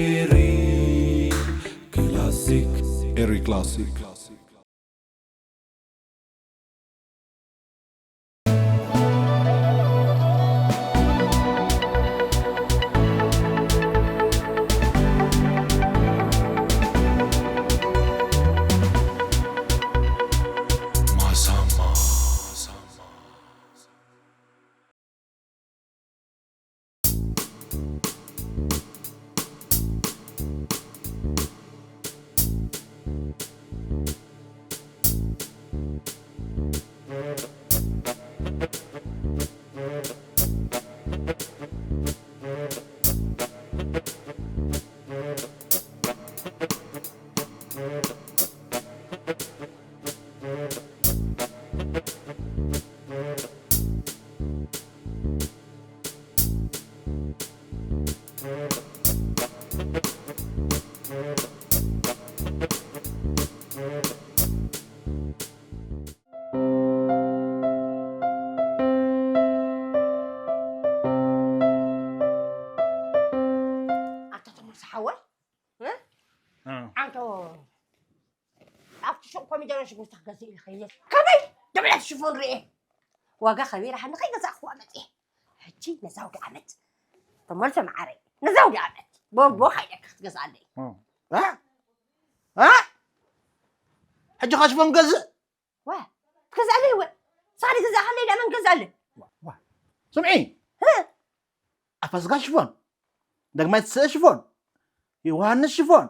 Eri Classic. Eri Classic. ኣታ ተመልሶ ሓወይ፣ እ? እ። ኣንቶ ኣብቲ ሹቕ ኮሚደረ ሽጉርቲ ክገዝእ ኢለ ከይደ። ከመይ? ደብለት ሽፎን ርኤ። ዋጋ ከቢራ ሓኒ ከይገዛእኽዋ መፅኤ። ሕጂ ነዛ ኣውደ ዓመት ተመልሶ መዓረይ። ነዛ ኣውደ ዓመት ቦቦ ካይደካ ክትገዝኣለይ። እ። እ? እ? ሕጂ ኸ ሽፎን ገዝእ? ዋ፣ ትገዝኣለይ ወ-፣ ሳሪ ገዛእኻለይ ደኣ መን ገዛለይ? ዋ፣ ዋ። ስምዒ። እ? ኣፋስጋ ሽፎን፣ ዳግማይ ትስእ ሽፎን፣ ዮሃንስ ሽፎን፣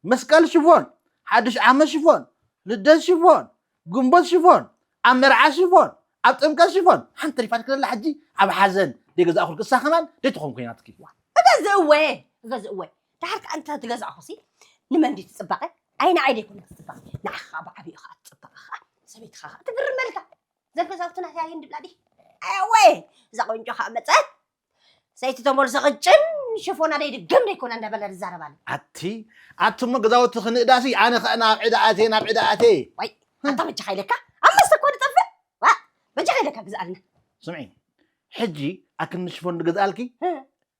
መስቀል ሽፎን፣ ሓድሽ ዓመት ሽፎን፣ ልደት ሽፎን፣ ግንቦት ሽፎን፣ ኣብ መርዓ ሽፎን፣ ኣብ ጥምቀት ሽፎን። ሓንቲ ተሪፋትኪ ዘላ ሕጂ ኣብ ሓዘን ደይገዛእኹልኪ፣ እሳ ከማን ደይትኾን ኮይናትኪ። እገዝእ እወ፣ እገዝእ እወ። ደሓር ከኣ እንተ ትገዛእኹሲ ንመን ድዩ ትጽበቐ? ኣይ ንዓይ ደይኮነ ትጽበቐ። ንዓኻ ብዓቢኡ ኸኣ ትጽበቐ ኸኣ። ሰበይትኻ ኸኣ ትግርመልካ። ዘብ ገዛውትና ያይን ድብላ ዲ? ኣወ፣ እዛ ቆንጆ ኸኣ መጸት። ሰይቲ ተመልሶ ቅጭን ሽፎና ደይ ድግም ደይ ኮና እንዳበላ ዝዛረባኒ። ኣቲ፣ ኣቲ እሞ ገዛውቲ ክንእዳሲ ኣነ ኸኣ ናብ ዕዳ ኣቴ፣ ናብ ዕዳ ኣቴ። ዋይ፣ ኣታ በጃኻ ኢለካ፣ ኣብ መስተ እኮ ንጠፍእ። ዋ፣ በጃኻ ኢለካ ግዝኣልና። ስምዒ፣ ሕጂ ኣክኒ ሽፎን ድገዝኣልኪ፣ እ።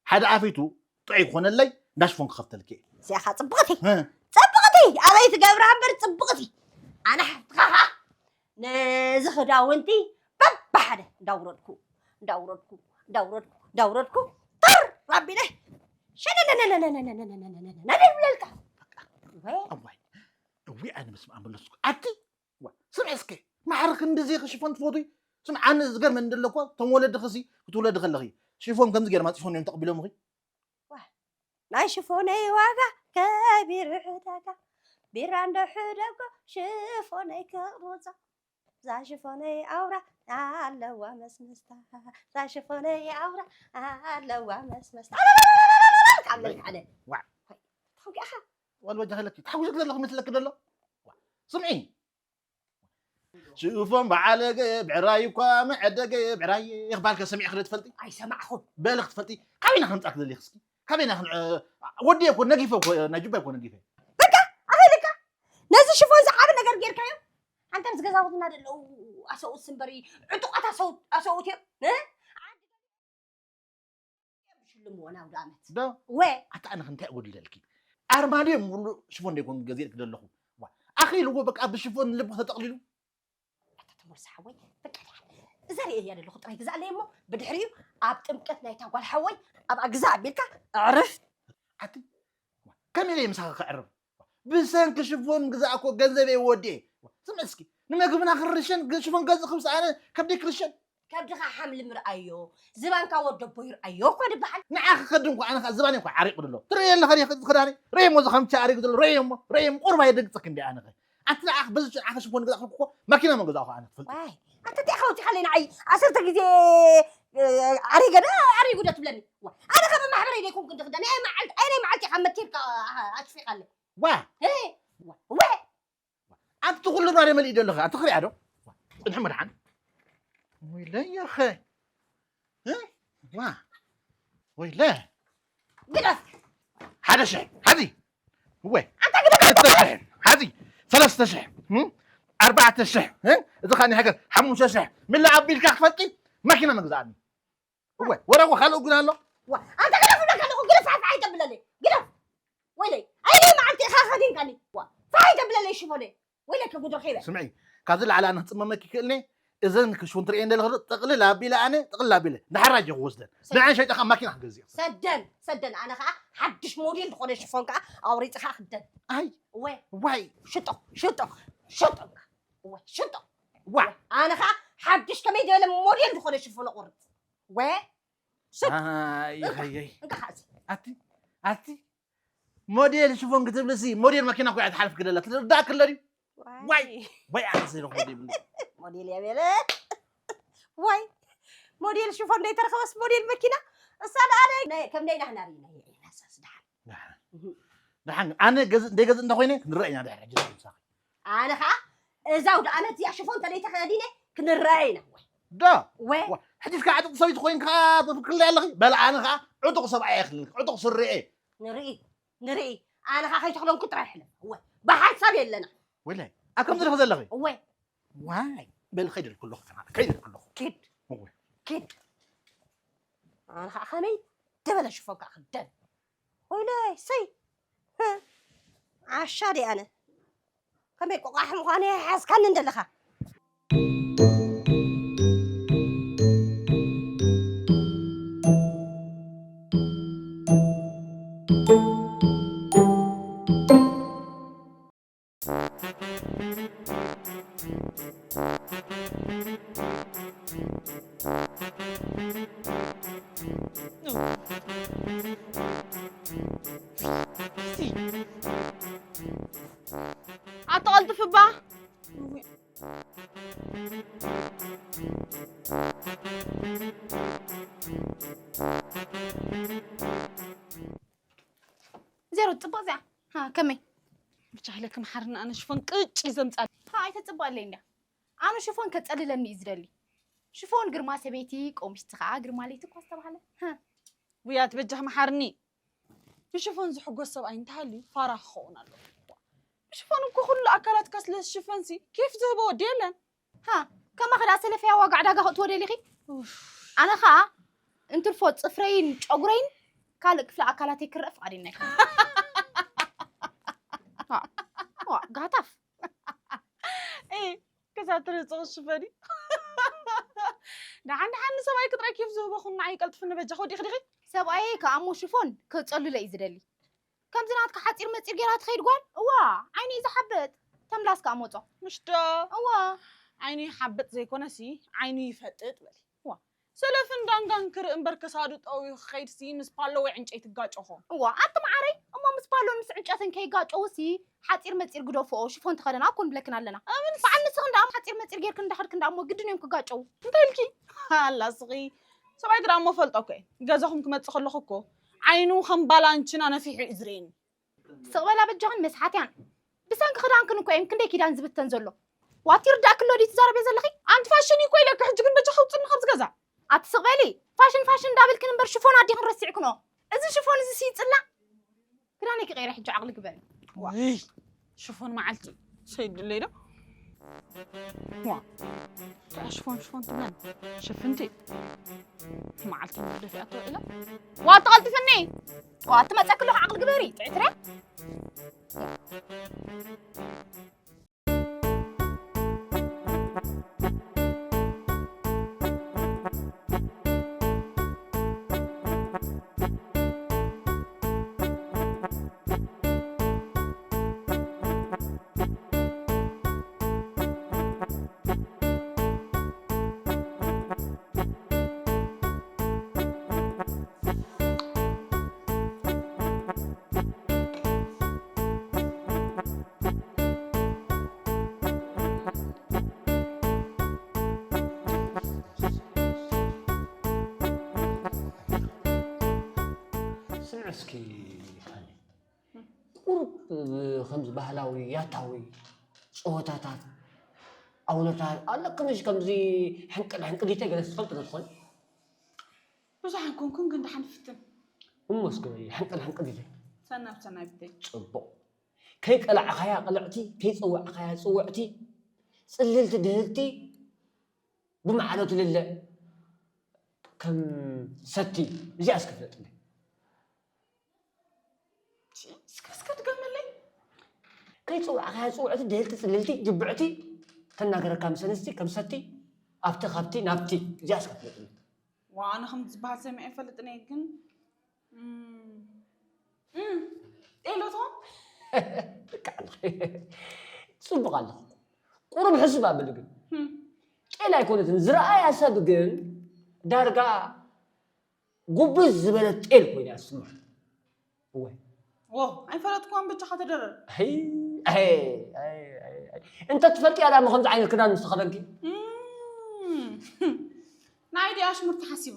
ሓደ ኣፊቱ ጥዑይ ክኾነለይ፣ እንዳ ሽፎን ክኸፍተልኪ እየ። እዚኣ ኸኣ ጽብቕቲ። እ። ጽብቕቲ! ኣበይ ትገብራ እምበር ጽብቕቲ። ኣነ ሓፍትኻ ኸኣ ነዚ ኽዳውንቲ በብሓደ እንዳውረድኩ፣ እንዳውረድኩ፣ እንዳውረድኩ፣ እንዳውረድኩ፣ ተር ኣቢለ ሸነነነነነነነነነነነ ይብለልካ። በቃ። ወይ። እዋይ። እዊ፣ ኣነ ምስማዕ መለስኩ። ኣቲ፣ ዋ፣ ስምዒ እስከ፣ ማዕረ ክንድዚ ኸ ሽፎን ትፈትዊ? ስምዒ፣ ኣነ ዝገርመኒ ዘሎ እኮ፣ እቶም ወለድኽሲ ክትውለዲ ከለኺ፣ ሽፎን ከምዚ ገይሮም ኣንጺፎም እዮም ተቐቢሎምኺ። ዋ፣ ናይ ሽፎነይ ዋጋ ከቢሩ ዕዳጋ፣ ቢራ እንዶ ሕደጎ ሽፎነይ ክቕርጾ። እዛ ሽፎነይ ኣውራ ኣለዋ መስመስታ፣ እዛ ሽፎነይ ኣውራ ኣለዋ መስመስታ። ካብ ለልካለ። ዋ። ተውጊኣኻ። ወል ወጃ ከለኪ፣ ተሓጉሰኪ ዘለኹ መስለኪ ዘሎ? ዋ። ስምዒ። ሽፎን በዓለገ ብዕራይ እኳ መዐደገ ብዕራይ ክባልከ ሰሚዕኺ ዶ ትፈልጢ? ኣይሰማዕኹን። በሊ ክትፈልጢ፣ ካበይና ከምጻ ክደልይኺ እስኪ? ካበይና ክን-፣ እ፣ ወዲ እኮ ነጊፈ እኮ፣ ናይ ጁባ እኮ ነጊፈ። በቃ፣ ኣኸይልካ። ነዚ ሽፎን ዝዓቢ ነገር ጌርካዮ? ኣንታ ምስ ገዛውትና ዘለዉ ኣሰውስ እምበሪ፣ ዕጡቓት ኣሰው-፣ ኣሰውት እዮም። እ? ብሽልምዎ ናብ ኣውደ ዓመት። ዶ? ወ። ኣታ ኣነ እንታይ እጎድለልኪ? ኣርማድዮ ሙሉእ ሽፎን ደይኮን ገዚእልኪ ዘለኹ። ዋ፣ ኣኺልዎ በቃ ብሽፎን ልቡ ተጠቕሊሉ። ኣታ ተመልሶ ሓወይ፣ በቃ ድሓን እዛ ርእየያ ዘለኹ ጥራይ ግዛኣለይ እሞ፣ ብድሕሪኡ ኣብ ጥምቀት ናይታ ጓል ሓወይ ኣብኣ ግዛእ ኣቢልካ ኣዕርፍ። ኣቲ፣ ከመይ ኢለ ምሳኺ ከዕርፍ? ብሰንኪ ሽፎን ግዛእ እኮ ገንዘበይ ወዲኤ። ስምዒ እስኪ፣ ንምግብና ክንርሸን ግ-፣ ሽፎን ገዝእ ክብስ ኣነ ከብደይ ክርሸን። ከብድኻ ሓምሊ ምርኣዮ፣ ዝባንካ ወደቦ ይርኣዮ እኮ ድበሃል። ንዓኺ ከድም እኮ ኣነ ኸኣ ዝባነይ እኮ ዓሪቑ ዘሎ። ትርእዮ ኣለኻ ዲኺ እዚ ክዳነይ? ርእዮ እሞ እዚ ከምቲ ዓሪቑ ዘሎ፣ ርእዮ እሞ፣ ርእዮ እሞ፣ ቁሩብ ኣየደንግጸኪ እንዲ ኣነ ኸ። ኣቲ ንዓኺ በዚ ንዓኺ ሽፎን ገዛእኹልኪ እኮ ማኪና እሞ ገዛእኹ ኣነ ትፈልጢ። ዋይ፣ ኣቲ እንታይ ሓውቲኻለይ ንዓይ ዓሰርተ ግዜ፣ እ፣ ዓሪገ ዶ ዓሪጉ ዶ ትብለኒ? ዋይ፣ ኣነ ከ ብማሕበረይ ደይኮንኩ እንዲ ክዳነይ፣ ኣይ መዓልቲ፣ ኣይ ናይ መዓልቲ ኢኻ መኪርካ፣ ኣ-፣ ኣሽፊኻለይ። ዋ። እ፣ ዋ፣ ዋ። ኣንቲ ኩሉ ባዶ መሊኡ ደለኸ? ኣንቲ ክሪኣ ዶ? ጽንሒ መድሓን። ወይለይ ያኸ። እ? ዋ። ወይለ። ግደፍ። ሓደ ሽሕ። ሓዚ። እወ። ኣንታ ግደፍ። ክልተ ሽሕ። ሓዚ። ሰለስተ ሽሕ፣ እም? ኣርባዕተ ሽሕ፣ እ? እዚ ኸኣ ናይ ሃገር ሓሙሽተ ሽሕ። ሚላ ኣቢልካ ክፈልጢ ማኪና መግዛእኒ። እወ፣ ወረ እኮ ካልእ ግን ኣሎ። ዋ፣ ኣንተ ግደፍ እብለካ ኣለኹ፣ ግደፍ፣ ፋሕ፣ ፋሕ ኣይተብለለይ፣ ግደፍ። ወይለይ፣ ኣይደይ መዓልቲ ኢኻ ከዲንካኒ። ዋ፣ ፋሕ ኣይተብለለይ ሽፎነይ። ወይለከ ጉዶ ከይበል። ስምዒ፣ ካብዚ ላዕሊ ኣነ ክጽመመኪ ይክእልኒ፣ እዘን ክሽፉን ትርእየን ዘለኺ ዶ? ጥቕልል ኣቢለ ኣነ፣ ጥቕልል ኣቢለ። ንሓራጅ እየ ክወስደን። ሰደን። ንዓን ሸይጠ ከኣ ማኪና ክገዝእ። ሰደን፣ ሰደን። ኣነ ከኣ ሓድሽ ሞዴል ዝኾነ ሽፎን ከኣ ኣውሪጽኻ ክደን። ኣይ። እወ። ዋይ። ሽጦ፣ ሽጦ፣ ሽጦ። እወ፣ ሽጦ። ዋ። ኣነ ከኣ ሓድሽ ከመይ ዝበለ ሞዴል ዝኾነ ሽፎን ኣቑርጽ። ወ። ሽጦ። ኣይ፣ እንካ፣ ኣይ፣ ኣይ። እንካ ሓዚ። ኣቲ፣ ኣቲ። ሞዴል ሽፎን ክትብልሲ፣ ሞዴል መኪና እኮ እያ ትሓልፍ ክደላ። ትርዳእኪ ኣሎ ድዩ? ዋይ። ዋይ፣ ዋይ፣ ኣነ ዘይረኽቦ ዘይብሉ። ሞዴል እያ በለ። ዋይ። ሞዴል ሽፎን ዘይተረኸበስ ሞዴል መኪና። እሳ ደኣ ናይ፣ ናይ፣ ከም ናይ ናህና ርኢ፣ ናይ፣ ናይ ናሳስ ደሓን። ደሓን። እህ። ደሓን፣ ኣነ ገዝ-፣ እንደ ገዝ እንተ ኮይነ፣ ክንረአ ኢና ድሕሪ ሕጂ ምሳኺ። ኣነ ኸዓ፣ እዛ ኣውደ ዓመት እዚኣ ሽፎን እንተ ዘይተኸዲነ፣ ክንረአ ኢና። ወይ። ዶ? ወይ። ዋ፣ ሕጂ እስከ ዕጡቕ ሰበይቲ ኮይንካ ትፍክርለይ ኣለኺ? በል ኣነ ኸዓ፣ ዕጡቕ ሰብኣይ ኣይኽልልኪ፣ ዕጡቕ ስረ እየ። ንርኢ። ንርኢ። ኣነ ኸዓ ከይተኽደንኩ ጥራይ ሕለፍ። እወ። ብሓንሳብ የለና። ወላይ፣ ኣብ ከምዚ ዲኺ ዘለኺ? እወ። ዋይ፣ በል ከይደልኩ ኣለኹ፣ ከይደልኩ ኣለኹ። ኪድ። እወ። ኪድ። ኣነ ኸዓ ከመይ ዝበለ ሽፎን ከዓ ክደን። ወይለይ፣ ሰይ። ህህ። ዓሻ ድየ ኣነ? ከመይ ቆቋሕ ምዃነይ ሓዝካኒ እንደለኻ? ኣቶ ቀልጥፍ እባ። ዜሮ ጽቡቕ እዚኣ። ሃ፣ ከመይ? ብቻ ኢለ ክምሓርኒ ኣነ ሽፎን ቅጭ እዩ ዘምጻልኒ። ሃ፣ ኣይተጽብቐለይ እንድያ። ኣነ ሽፎን ከጸልለኒ እዩ ዝደሊ። ሽፎን ግርማ ሰበይቲ፣ ቆምሽቲ ኸዓ ግርማ ለይቲ እኳ ዝተባህለ። ሃ። ውያት በጃ ምሓርኒ። ብሽፎን ዝሕጎስ ሰብኣይ እንተሃልዩ ፋራ ክኸውን ኣለዎ። ብሽፎን እኮ ኩሉ ኣካላትካ ስለ ዝሽፈንሲ ኬፍ ዝህቦ ወዲ የለን። ሃ፣ ከማኺ ደኣ ሰለፍያ ዋጋ ዕዳጋ ከእትዎ ደሊኺ? ኡፍ። ኣነ ኸኣ እንትርፎ ጽፍረይን ጨጉረይን ካልእ ክፍሊ ኣካላተይ ክረአ ፍቓደኛ ኣይኮንኩን። ዋ፣ ዋ፣ ጋታፍ። ኤ፣ ክሳብ ትርህጽ ክሽፈኒ። ደሓን ደሓን ንሰብኣይኪ ጥራይ ኬፍ ዝህቦ ኩን ንዓይ ቀልጥፍኒ በጃኺ ወዲኺ ዲኺ? ሰብኣየይ ከኣ እሞ ሽፎን ከጸልሎ እዩ ዝደሊ። ከምዚ ናትካ ሓጺር መጺር ጌራ ትኸይድ ጓል? እዋ፣ ዓይኒ እዩ ዝሓብጥ። ተምላስ ከኣ ሞጾ። ምሽ ዶ? እዋ። ዓይኑ ይሓብጥ ዘይኮነሲ፣ ዓይኑ ይፈጥጥ በሊ። እዋ። ሰለፍን ዳንጋን ክርኢ እምበር ክሳዱ ጠውዩ ክኸይድሲ ምስ ፓሎ ወይ ዕንጨይቲ ይጋጨኹም። እዋ፣ ኣቲ መዓረይ፣ እሞ ምስ ፓሎን ምስ ዕንጨትን ከይጋጨውሲ፣ ሓጺር መጺር ግደፍኦ፣ ሽፎን ተኸደና እኮ ንብለክን ኣለና። ኣምን በዓል ንስኽን ደኣ ሓጺር መጺር ጌርክን እንዳኸድክን ደኣ እሞ ግድን እዮም ክጋጨው። እንታይ ኢልኪ? ኣላ ስኺ። ሰብኣይ ግዳ እሞ ፈልጦ እኮ እየ። ገዛኹም ክመጽእ ከለኹ እኮ ዓይኑ ከም ባላንችና ነፊሑ እዩ ዝርእየኒ። ስቕ በላ በጃኽን መስሓትያን። ብሰንኪ ክዳንክን እኮ እዮም ክንደይ ኪዳን ዝብተን ዘሎ። ዋቲ ይርዳእኪ ኣሎ ድዩ ትዛረብዮ ዘለኺ? ኣንቲ ፋሽን እዩ እኮ ኢለኪ፣ ሕጂ ግን በጃኺ ውፅኒ ካብዚ ገዛ። ኣቲ ስቕ በሊ። ፋሽን ፋሽን እንዳበልክን እምበር ሽፎን ኣዲኽን ረሲዕክንኦ። እዚ ሽፎን እዚ ይፅላእ። ክዳነይ ክቐይረ ሕጂ ዓቕሊ ግበሪ። ውይ፣ ሽፎን መዓልቲ ሰይድለይ ዶ? ዋ፣ ሽፎን ሽፎን ትብለን ሽፍንቲ መዓልቲ ደፊኣቶ ኢለ። ዋ፣ ተቐልጥፍኒ። ዋ፣ ትመፀኪ ኣለኹ ዓቕሊ ግበሪ። ጥዕትረ። ስምዒ እስኪ፣ ቁሩብ ከምዚ ባህላዊ ያታዊ ጸወታታት፣ ኣውለታት ኣለክን፣ ከምዚ ሕንቅል ሕንቅሊተይ ገለ ትፈልጥ ዶ ትኾን? ብዙሕ ኣይኮንኩን፣ ግን ደሓን ፍትን። እሞ እስከ ሕንቅል ሕንቅሊተይ። ሰናብ ሰናቢተይ። ጽቡቕ። ከይቀላዕኻያ ቅልዕቲ፣ ከይጸዋዕኻያ ጽውዕቲ፣ ጽልልቲ ድህልቲ፣ ብማዕዶ ትልለ ከም ሰቲ። እዚኣ እስከ ፍለጥለይ። እስከ እስከ ድገመለይ። ከይጸዋዕኻያ ጽውዕቲ፣ ድህልቲ፣ ጽልልቲ፣ ጅብዕቲ፣ ተናገረካ ምስ ኣንስቲ ከም ሰቲ፣ ኣብቲ ካብቲ ናብቲ። እዚኣ እስከ ፍለጥለይ። ዋ ኣነ ከም ዝበሃል ሰሚዐ ይፈልጥን እየ ግን እም፣ እም፣ ጤሎቶ ጽቡቕ ኣለኹ። ቁሩብ ሕስብ ኣብል ግን ጤል ኣይኮነትን ዝረኣያ ሰብ ግን ዳርጋ ጉብዝ ዝበለት ጤል ኮይና እያ ትስምዖ። እወ። ዎ ኣይፈለጥኩዋን በጃኻ ተደረር ኣይ፣ ኣይ፣ ኣይ፣ ኣይ፣ ኣይ። እንተ ትፈልጥያ ዳሞ ከምዚ ዓይነት ክዳን ምስ ተኸደንኪ እም፣ ንዓይ ድኣ ኣሽሙር ተሓሲቡ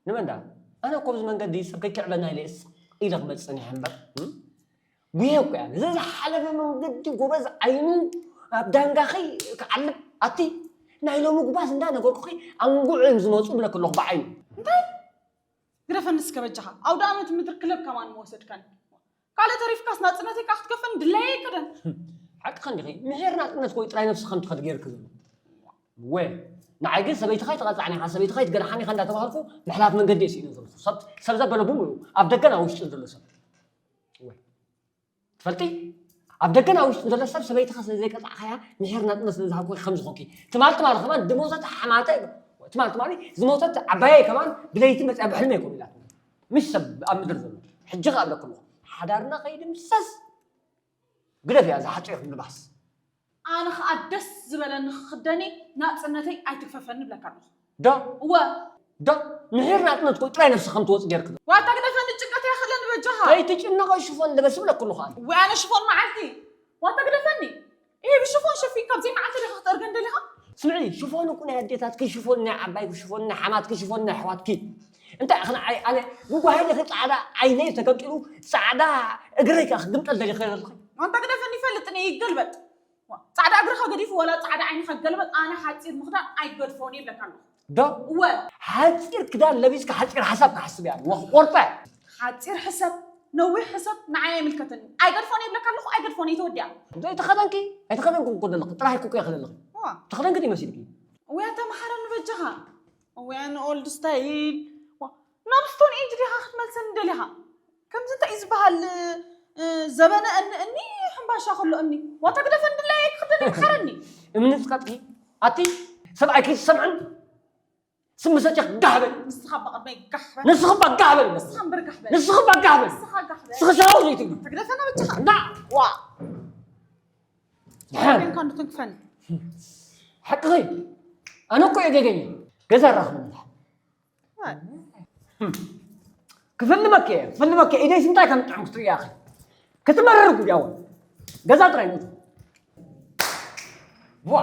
ንመን ደኣ? ኣነ እኮ ኣብዚ መንገዲ ሰብ ከይክዕበና ኢለ እየ ስቕ ኢለ ክመጽእ ጸኒሐ እምበር፣ እም? ጉየ እኮ እያ። እዚ ዝሓለፈ መንገዲ ጎበዝ ዓይኑ ኣብ ዳንጋኺ ክዓልብ ኣቲ ናይ ሎሚ ጉባዝ እንዳነገርኩኺ ኣንጉዕ እዮም ዝመጹ ብለኪ ኣለኹ ብዓይኑ። እንታይ? ግደፈኒ እስከ በጃኻ ኣውደ ኣመት ምድሪ ክለብ ከማን ምወሰድካኒ ካልእ ተሪፍካስ ናጽነተይ ከኣ ክትገፈኒ ድላየ ኣይከደን ሓቅኺ እንዲኺ። ምሒር ናጽነት ኮይ ጥራይ ነብስኺ ከም ትኸዲ ገይርኪ ዘሎ። እወ፣ ንዓይ ግን ሰበይትኻ ኣይትቐጽዓን ኢኻ፣ ሰበይትኻ ኣይትገድሓን ኢኻ እንዳተባሃልኩ ምሕላፍ መንገዲ እየ ስኢነ ዘለኹ። ሰብ፣ ሰብ ዘበለ ብምሉኡ፣ ኣብ ደገን ኣብ ውሽጥን ዘሎ ሰብ። እወ። ትፈልጢ? ኣብ ደገን ኣብ ውሽጥን ዘሎ ሰብ ሰበይትኻ ስለ ዘይቀጻዕኻያ፣ ምሒር ናጽነት ስለ ዝሃብኩኺ ከም ዝኾንኪ። ትማል ትማሊ ከማን ዝሞተት ሓማተይ፣ ትማል ትማሊ ዝሞተት ዓባየይ ከማን ብለይቲ መጽያ ብሕልመይ ኮፍ ኢላትኒ። ምስ ሰብ ኣብ ምድሪ ዘሎ። ሕጂ ከኣ እብለኪ ኣለኹ። ሓዳርና ከይድምሰስ ግደፍያ እዛ ሓጺር ልባስ። ኣነ ኸኣ ደስ ዝበለኒ ክኽደኒ ናጽነተይ ኣይትግፈፈኒ እብለካ ኣለኹ። ዶ? እወ። ዶ? ምሒር ናጽነት ኮይ ጥራይ ነብሲ ከም ትወጽእ ጌርክ ዶ? ዋታ ግደፈኒ ጭንቀት ያኸለኒ በጃኻ። ከይትጭነቐ ሽፎን ልበስ እብለኩ ኣለኹ ኣነ። እወ ኣነ ሽፎን መዓልቲ። ዋታ ግደፈኒ። ይሄ ብሽፎን ሸፊንካ ኣብዘይ መዓልቲ ዲኻ ክጠርገን ደሊኻ? ስምዒ ሽፎን እኮ ናይ ኣዴታትኪ ሽፎን ናይ ዓባይኪ ሽፎን ናይ ሓማትኪ ሽፎን ናይ ኣሕዋትኪ እንታይ ኢኺ ንዓይ ኣነ ጉጓሃይ ዲኺ ጻዕዳ ዓይነይ ተገንጢሉ ጻዕዳ እግረይ ከኣ ክግምጠል ደሊኺ ዘለኺ? ኣንታ ግደፈኒ ይፈልጥን እየ ይገልበጥ። ጻዕዳ እግርኻ ገዲፉ ዋላ ጻዕዳ ዓይንኻ ገልበጥ ኣነ ሓጺር ምኽዳን ኣይገድፎን እየ ይብለካ ኣለኹ። ዶ? እወ። ሓጺር ክዳን ለቢስካ ሓጺር ሓሳብ ክሓስብ እያ ኣለኹ። ቆርጠ። ሓጺር ሕሰብ፣ ነዊሕ ሕሰብ ንዓይ ኣይምልከተኒ። ኣይገድፎን እየ ይብለካ ኣለኹ፣ ኣይገድፎን እየ ተወዲኣ። ዘይተኸደንኪ ኣይተኸደንኩ እኮ ዘለኺ ጥራይ እኮ ኢኺ ዘለኺ። እዋ። ተኸደንኪ ዲመሲልኪ? እወ ኣታ መሓረኒ በጃኻ። እወ ኣነ ኦልድ ስታይል። ናብ ስቶን ኤጅ ዲኻ ክትመልሰኒ ደሊኻ? ከምዚ እንታይ እዩ ዝበሃል ዘበነ እኒ እኒ ሕምባሻ ከሎ እምኒ ዋታ ግደፈ እንድላይ ክኽደን ይምሓረኒ እምኒ ዝቀጥሒ ኣቲ ሰብኣይኪ ዝሰምዕን ስሚ ሰጨክ ጋህበል ንስኻ በቐበይ ጋሕበል ንስኻ በጋህበል ንስኻ እምበር ጋሕበል ንስኻ በጋህበል ንስኻ ጋሕበል ንስኻ ሰራው ዘይትብሉ ትግደፈና ብቻኻ እንዳ ዋ ድሓን ኮንካ ንትንክፈኒ ሓቅኺ ኣነ እኮ እየ ገገኛ ገዛ ራኽብና ክፍልመክ እየ ክፍልመክ እየ ኢደይስ እንታይ ከም ጥዑም ክትርእያ ኸ ክትመርር ጉድ ያው ገዛ ጥራይ ሞት ዋ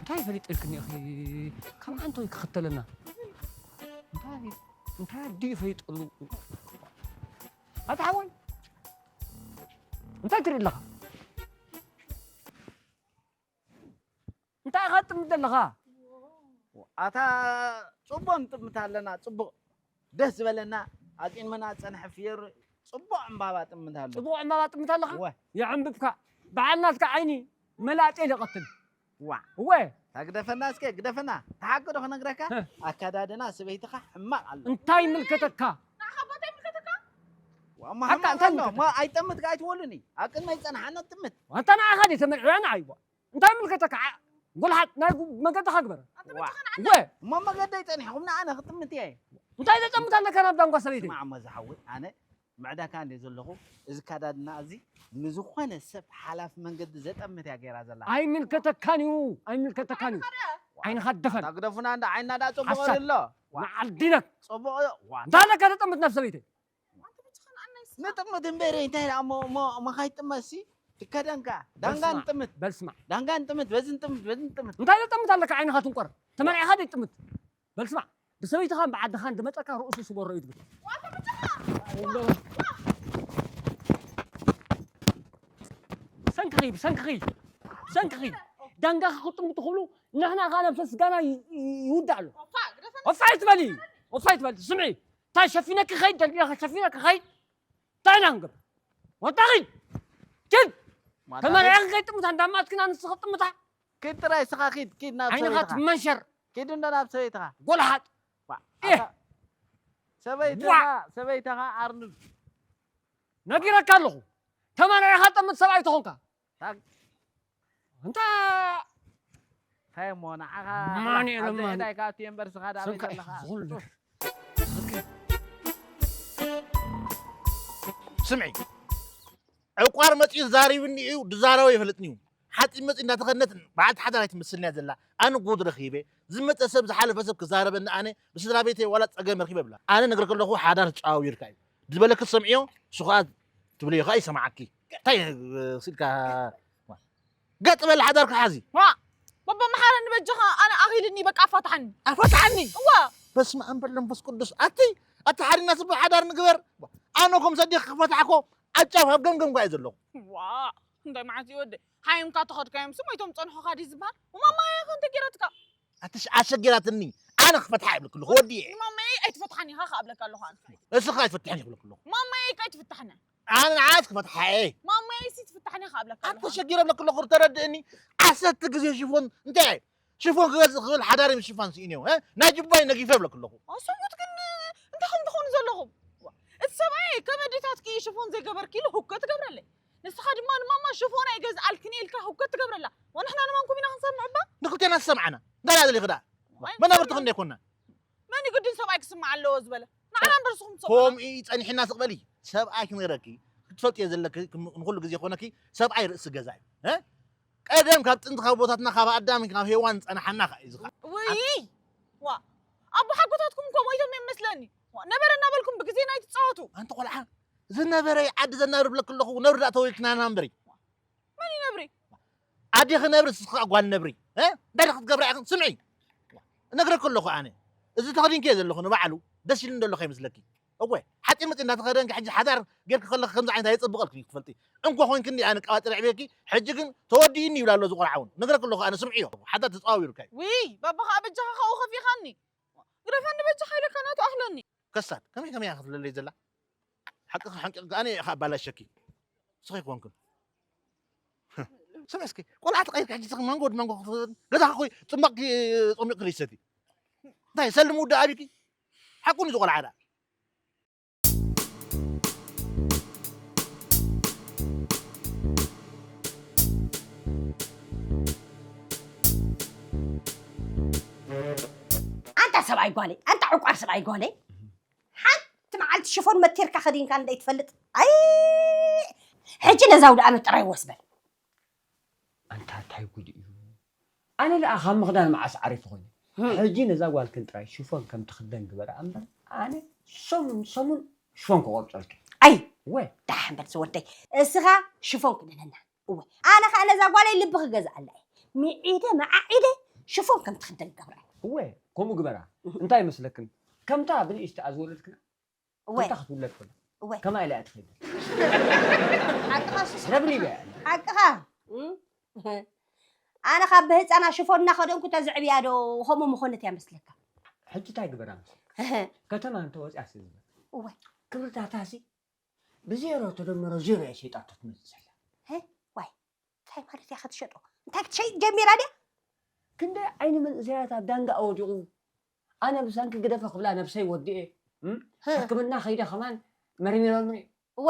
እንታይ ፈሊጠልክኒ ኢኺ ካብ ዓንቶ ክኽተለና እንታይ እንታይ ኣዲኡ ፈሊጠሉ ኣታ ሓወይ እንታይ ትርኢ ኣለኻ እንታይ ኢኻ ትጥምት ዘለኻ ኣታ ፅቡቅ ንጥምት ኣለና ፅቡቅ ደስ ዝበለና ኣቂንመና ዝፀንሐ ፍየሩ ፅቡቅ ዕምባባ ጥምት ኣሎ ፅቡቅ ዕምባባ ጥምት ኣለኻ እወ። የዕምብብካ በዓል ናትካ ዓይኒ መላጤ ልቐትል ዋ እወ ታግደፈና እስከ ግደፈና ተሓቂ ዶ ክነግረካ እ። ኣካዳድና ሰበይትኻ ሕማቅ ኣሎ እንታይ ምልከተካ ንዓኻ ቦታ ይምልከተካ ዋ፣ እማ ሕማቅ እንታይ ኣሎ ምልከተካ? እሞ ኣይጠምት ኣይትበሉኒ ኣብ ቅድመይ ዝፀንሓና ትምት ኣንታ ንዓኻ ድየ ተመልዕዋ ንዓይዋ እንታይ ምልከተካ ዓ- ጎልሓት ናይ ጉ- መገድኻ ግበር ኣንተ ዋ። በጃኻ ንዓና እወ እሞ መገደይ ፀኒሕኹም ንኣነ ክጥምት እየ እንታይ ዘጠምት ኣለካ ናብ ዳንጓ ሰበይተይ ስማዕ እሞ ዝሓወይ ኣነ ምዕዳካ እንደ ዘለኹ፣ እዚ ካዳድና እዚ ንዝኾነ ሰብ ሓላፍ መንገዲ ዘጠምት እያ ገይራ ዘላ። ኣይምልከተካን እዩ። ኣይምልከተካን እዩ። ዓይንኻ ደፈን። ኣታ ግደፉና እንዳ ዓይንና ዳ ጽቡቕ ሓሳድ። ኣሎ። ንዓልዲነት ጽቡቕ ዋ። እንታይ ኣለካ ተጠምት ናብ ሰበይተይ? ንጥምት እምበረ እንታይ ደኣ እሞ እሞ እሞ ካይጥመሲ ትከደንካ ዳንጋ በስመ- ንጥምት በል ስማዕ። ዳንጋ ንጥምት በዚ ንጥምት በዚ ንጥምት እንታይ ዘጠምት ኣለካ ዓይንኻ ትንቆር? ተመርዒኻ ደይጥምት። በል ስማዕ። ብሰበይትኻ እምበዓድኻ እንድመፀካ ርእሱ ስጎሮ እዩ ትብል። ሰንክኺ ብሰንክኺ ብሰንክኺ ዳንጋኻ ክጥምቱ ክብሉ ንሕና ኸዓ ነብሰ ስጋና ይ- ይ- ይውዳእ ኣሎ። ወፋ ይትበሊ። ወፋ ይትበሊ። ስምዒ። እንታይ ሸፊነኪ ኸይድ ደልዲለኻ ሸፊነኪ ኸይድ እንታይ ኢና ክንገብር? ወጣኺ ኪድ ተመርዕኺ ከይጥምታ እንዳማትክና ንስኺ ጥምታ ኪድ ጥራይ ስኻ ኪድ ኪድ ናብ ዓይንኻ ሰበይትኻ ትመንሸር ኪድ እንዶ ናብ ሰበይትኻ ጎልሓጥ ዋ፣ ኤህ! ኣታ- ሰበይትኻ ሰበይትኻ ኣርንብ ነጊረካ ኣለኹ። ተመርዕኻ ጥምት ሰብኣይ ተኾንካ ታግ- እንታ እንታይ እሞ ንዓኻ ማን እየ ኣብዚ ለማኒ? ዕዳይ ካብቲ እምበር ስኻ ዳበይ ሰብካ ዘለኻ ዝኾነ ነገር ስምዒ ዕቋር መፂኡ ዛሪብኒ እዩ ድዛረቦ ይፈልጥኒ እዩ ሓፂን መፂ እንዳተኸድነት በዓልቲ ሓዳር ኣይትመስልንያ ዘላ ኣነ ጉድ ረኺበ ዝመፀ ሰብ ዝሓለፈ ሰብ ክዛረበኒ ኣነ ብስድራ ቤተይ ዋላ ፀገም ረኺበ ብላ ኣነ ነገር ከለኹ ሓዳር ተጫዋዊርካ እዩ ዝበለክ ሰምዕዮ ስኹኣ ትብልዮ ከዓ ይሰማዓኪ እንታይ ስልካ ገጥ በል ሓዳርካ ሓዚ ዋ በበ መሓረኒ በጃኻ ኣነ ኣኺልኒ በቃ ኣፋትሓኒ ኣፈትሓኒ እዋ በስመ ኣብ በል መንፈስ ቅዱስ ኣቲ ኣቲ ሓዲና ስቡ ሓዳር ንግበር ኣነ ኮም ሰዲኽ ክፈትሓኮ ኣብ ጫፍ ኣብ ገምገም ጓየ ዘለኹ ዋ እንታይ መዓት እዩ ወደ ሓይምካ ተኸድካዮም ስም ኣይቶም ፀንሖኻ ድዩ ዝበሃል ማማያ ከ እንተ ገይራትካ ኣቲ ኣሸጊራትኒ ኣነ ክፈትሓ ይብልክ ኣለኹ ወዲየ ንማማየይ ኣይትፈትሓኒ ኢኻ ክኣብለካ ኣለኹ ኣነ እስኻ ኣይትፈትሕን ይብልክ ኣለኹ ማማየይ ከ ኣይትፍታሕኒ ኣነ ንዓት ክፈትሓ እየ ማማየይ ሲ ትፍታሕኒ ኢኻ ኣብለካ ኣለኹ ኣነ። ኣተሸጊረ ብለክ ኣለኹ ተረድእኒ ዓሰርተ ግዜ ሽፎን እንታይ ሽፎን ክገዝእ ክብል ሓዳር ምስ ሽፋን ስኢንዮ ናይ ጅባይ ነጊፈ ብለክ ኣለኹ ኣሰቡት ግን እንታይ ከም ትኾኑ ዘለኹም እቲ ሰብኣይ ከም ኣዴታትኪ ሽፎን ዘይገበርኪ ኢሉ ህኮ ትገብረለይ ንስኻ ድማ ንማማ ሽፎን ኣይገዝኣልክን ኢልካ ህኮ ትገብረላ ወንሕና ንመንኩም ኢና ክንሰምዕ እባ ንክልቴና ዝሰምዓና እንዳላ ዘሊኽ ደኣ መናብርቲ ክንደ ይኮና መን እዩ ግድን ሰብኣይ ክስማዕ ኣለዎ ዝበለ ንዓና እምበር ንስኹም ትሰምዑ ከምኡ እዩ ጸኒሕና ስቕበሊ ሰብኣይ ክነግረኪ ክትፈልጥዮ ዘለኪ ክም- ንኩሉ ግዜ ኮነኪ ሰብኣይ ርእሲ ገዛ እዩ እ? ቀደም ካብ ጥንቲ ካብ ቦታትና ካብ ኣዳም ካብ ሄዋን ዝጸናሓና ከዓ እዩ ዝኻ ውይ ዋ ኣቦ ሓጎታትኩም እኮ ሞይቶም እዮም መስለኒ ዋ፣ ነበረ እናበልኩም ብግዜና ኣይትፃወቱ ኣንቲ ቆልዓ ዝነበረ ዓዲ ዘናብር ብለክ ኣለኹ ነብሪ ዳ ተወልክናና እምበሪ መን ይነብሪ ኣዴኺ ነብሪ ንስኺ ከዓ ጓል ነብሪ እ? እንታይ ዳ ክትገብራ ኢኽን ስምዒ እነግረኪ ኣለኹ ኣነ እዚ ተኸዲንክዮ ዘለኹ ንባዕሉ ደስ ኢሉ እንደሎ ከይመስለኪ እወ ሓፂር መፂ እንዳተኸደንኪ ሕጂ ሓዳር ጌርኪ ከለኺ ከምዚ ዓይነት ኣየፅብቐልክን እዩ ክትፈልጢ እንኮ ኮይንክኒ ኣነ ቀባጢረ ዕብየኪ ሕጂ ግን ተወዲእኒ ይብላ ኣሎ እዚ ቆልዓ እውን ነግረኪ ኣለኹ ኣነ ስምዕዮ ሓዳር ተፀዋዊሩካ እዩ ውይ ባባ ከዓ በጃኻ ካብኡ ከፊኻኒ ግደፈኒ በጃኻ ኢለካ ናቱ ኣኽለኒ ከሳድ ከመይ ከመይ እያ ክትብለለይ ዘላ ሓቅኺ ሓንቂቕካ ኣነ እየ ኣባላሸኪ ንስኺ ኣይኮንክን ስምዒ እስኪ ቆልዓ ተቐይርካ ሕጂ ስኺ ማንጎ ወዲ ማንጎ ክትፈትወኒ ገዛኻ ኮይ ፅማቕ ጸሚቕ ክደይ ሰቲ እንታይ ሰልሚ ውዳ ኣቢኪ ሓቁን እዚ ቆልዓ ደኣ ኣንታ ሰብኣይ ጓለይ ኣንታ ዕቋር ሰብኣይ ጓለይ ሓንቲ መዓልቲ ሽፎን መቲርካ ከዲንካ እንደይ ትፈልጥ ኣይ ሕጂ ነዛ ውድኣመት ጥራይ ወስበል ኣንታ እንታይ ጉድ እዩ ኣነ ደኣ ካብ ምኽዳን መዓስ ዓሪፉ ኮይኑ ሕጂ ነዛ ጓልክን ጥራይ ሽፎን ከም ትኽደን ግበራ እምበር ኣነ ሰሙን ሰሙን ሽፎን ክቆርፀልኪ ኣይ ወይ ዳሕ በል ዝወደይ እስኻ ሽፎን ክደነና እወ ኣነ ከዓ ነዛ ጓለይ ልቢ ክገዝኣላ እየ ምዒደ መዓዒደ ሽፎን ከም ትኽደን ገብራ እወ ከምኡ ግበራ እንታይ ይመስለክን ከምታ ብንእሽተኣ ዝወለድክና እወ ከምታ ክትውለድ ከሎ እወ ከማ ኢላ እያ ትኸይድ ሓቅኻ ሱስ ረብሊበ እያ ሓቅኻ እም? ኣነ ካብ ብህፃና ሽፎን እናኸደንኩ ተዝዕብያ ዶ ከምኡ ምኾነት እያ መስለካ ሕጂ እንታይ ግበራ ምስ ከተማ እንተወፅያ ሲ ዝበል እወ ክብርታታሲ ብዜሮ ተደመሮ ዜሮ እያ ሸይጣቶ ትመፅእ ዘላ ሄ ዋይ እንታይ ማለት እያ ክትሸጦ እንታይ ክትሸይጥ ጀሚራ ድያ ክንደይ ዓይኒ መንእሰያት ኣብ ዳንጋ ኣወዲቑ ኣነ ብሰንኪ ግደፈ ክብላ ነብሰይ ወዲኤ እም? ሕክምና ከይደ ከማን መርሚሮምኒ እወ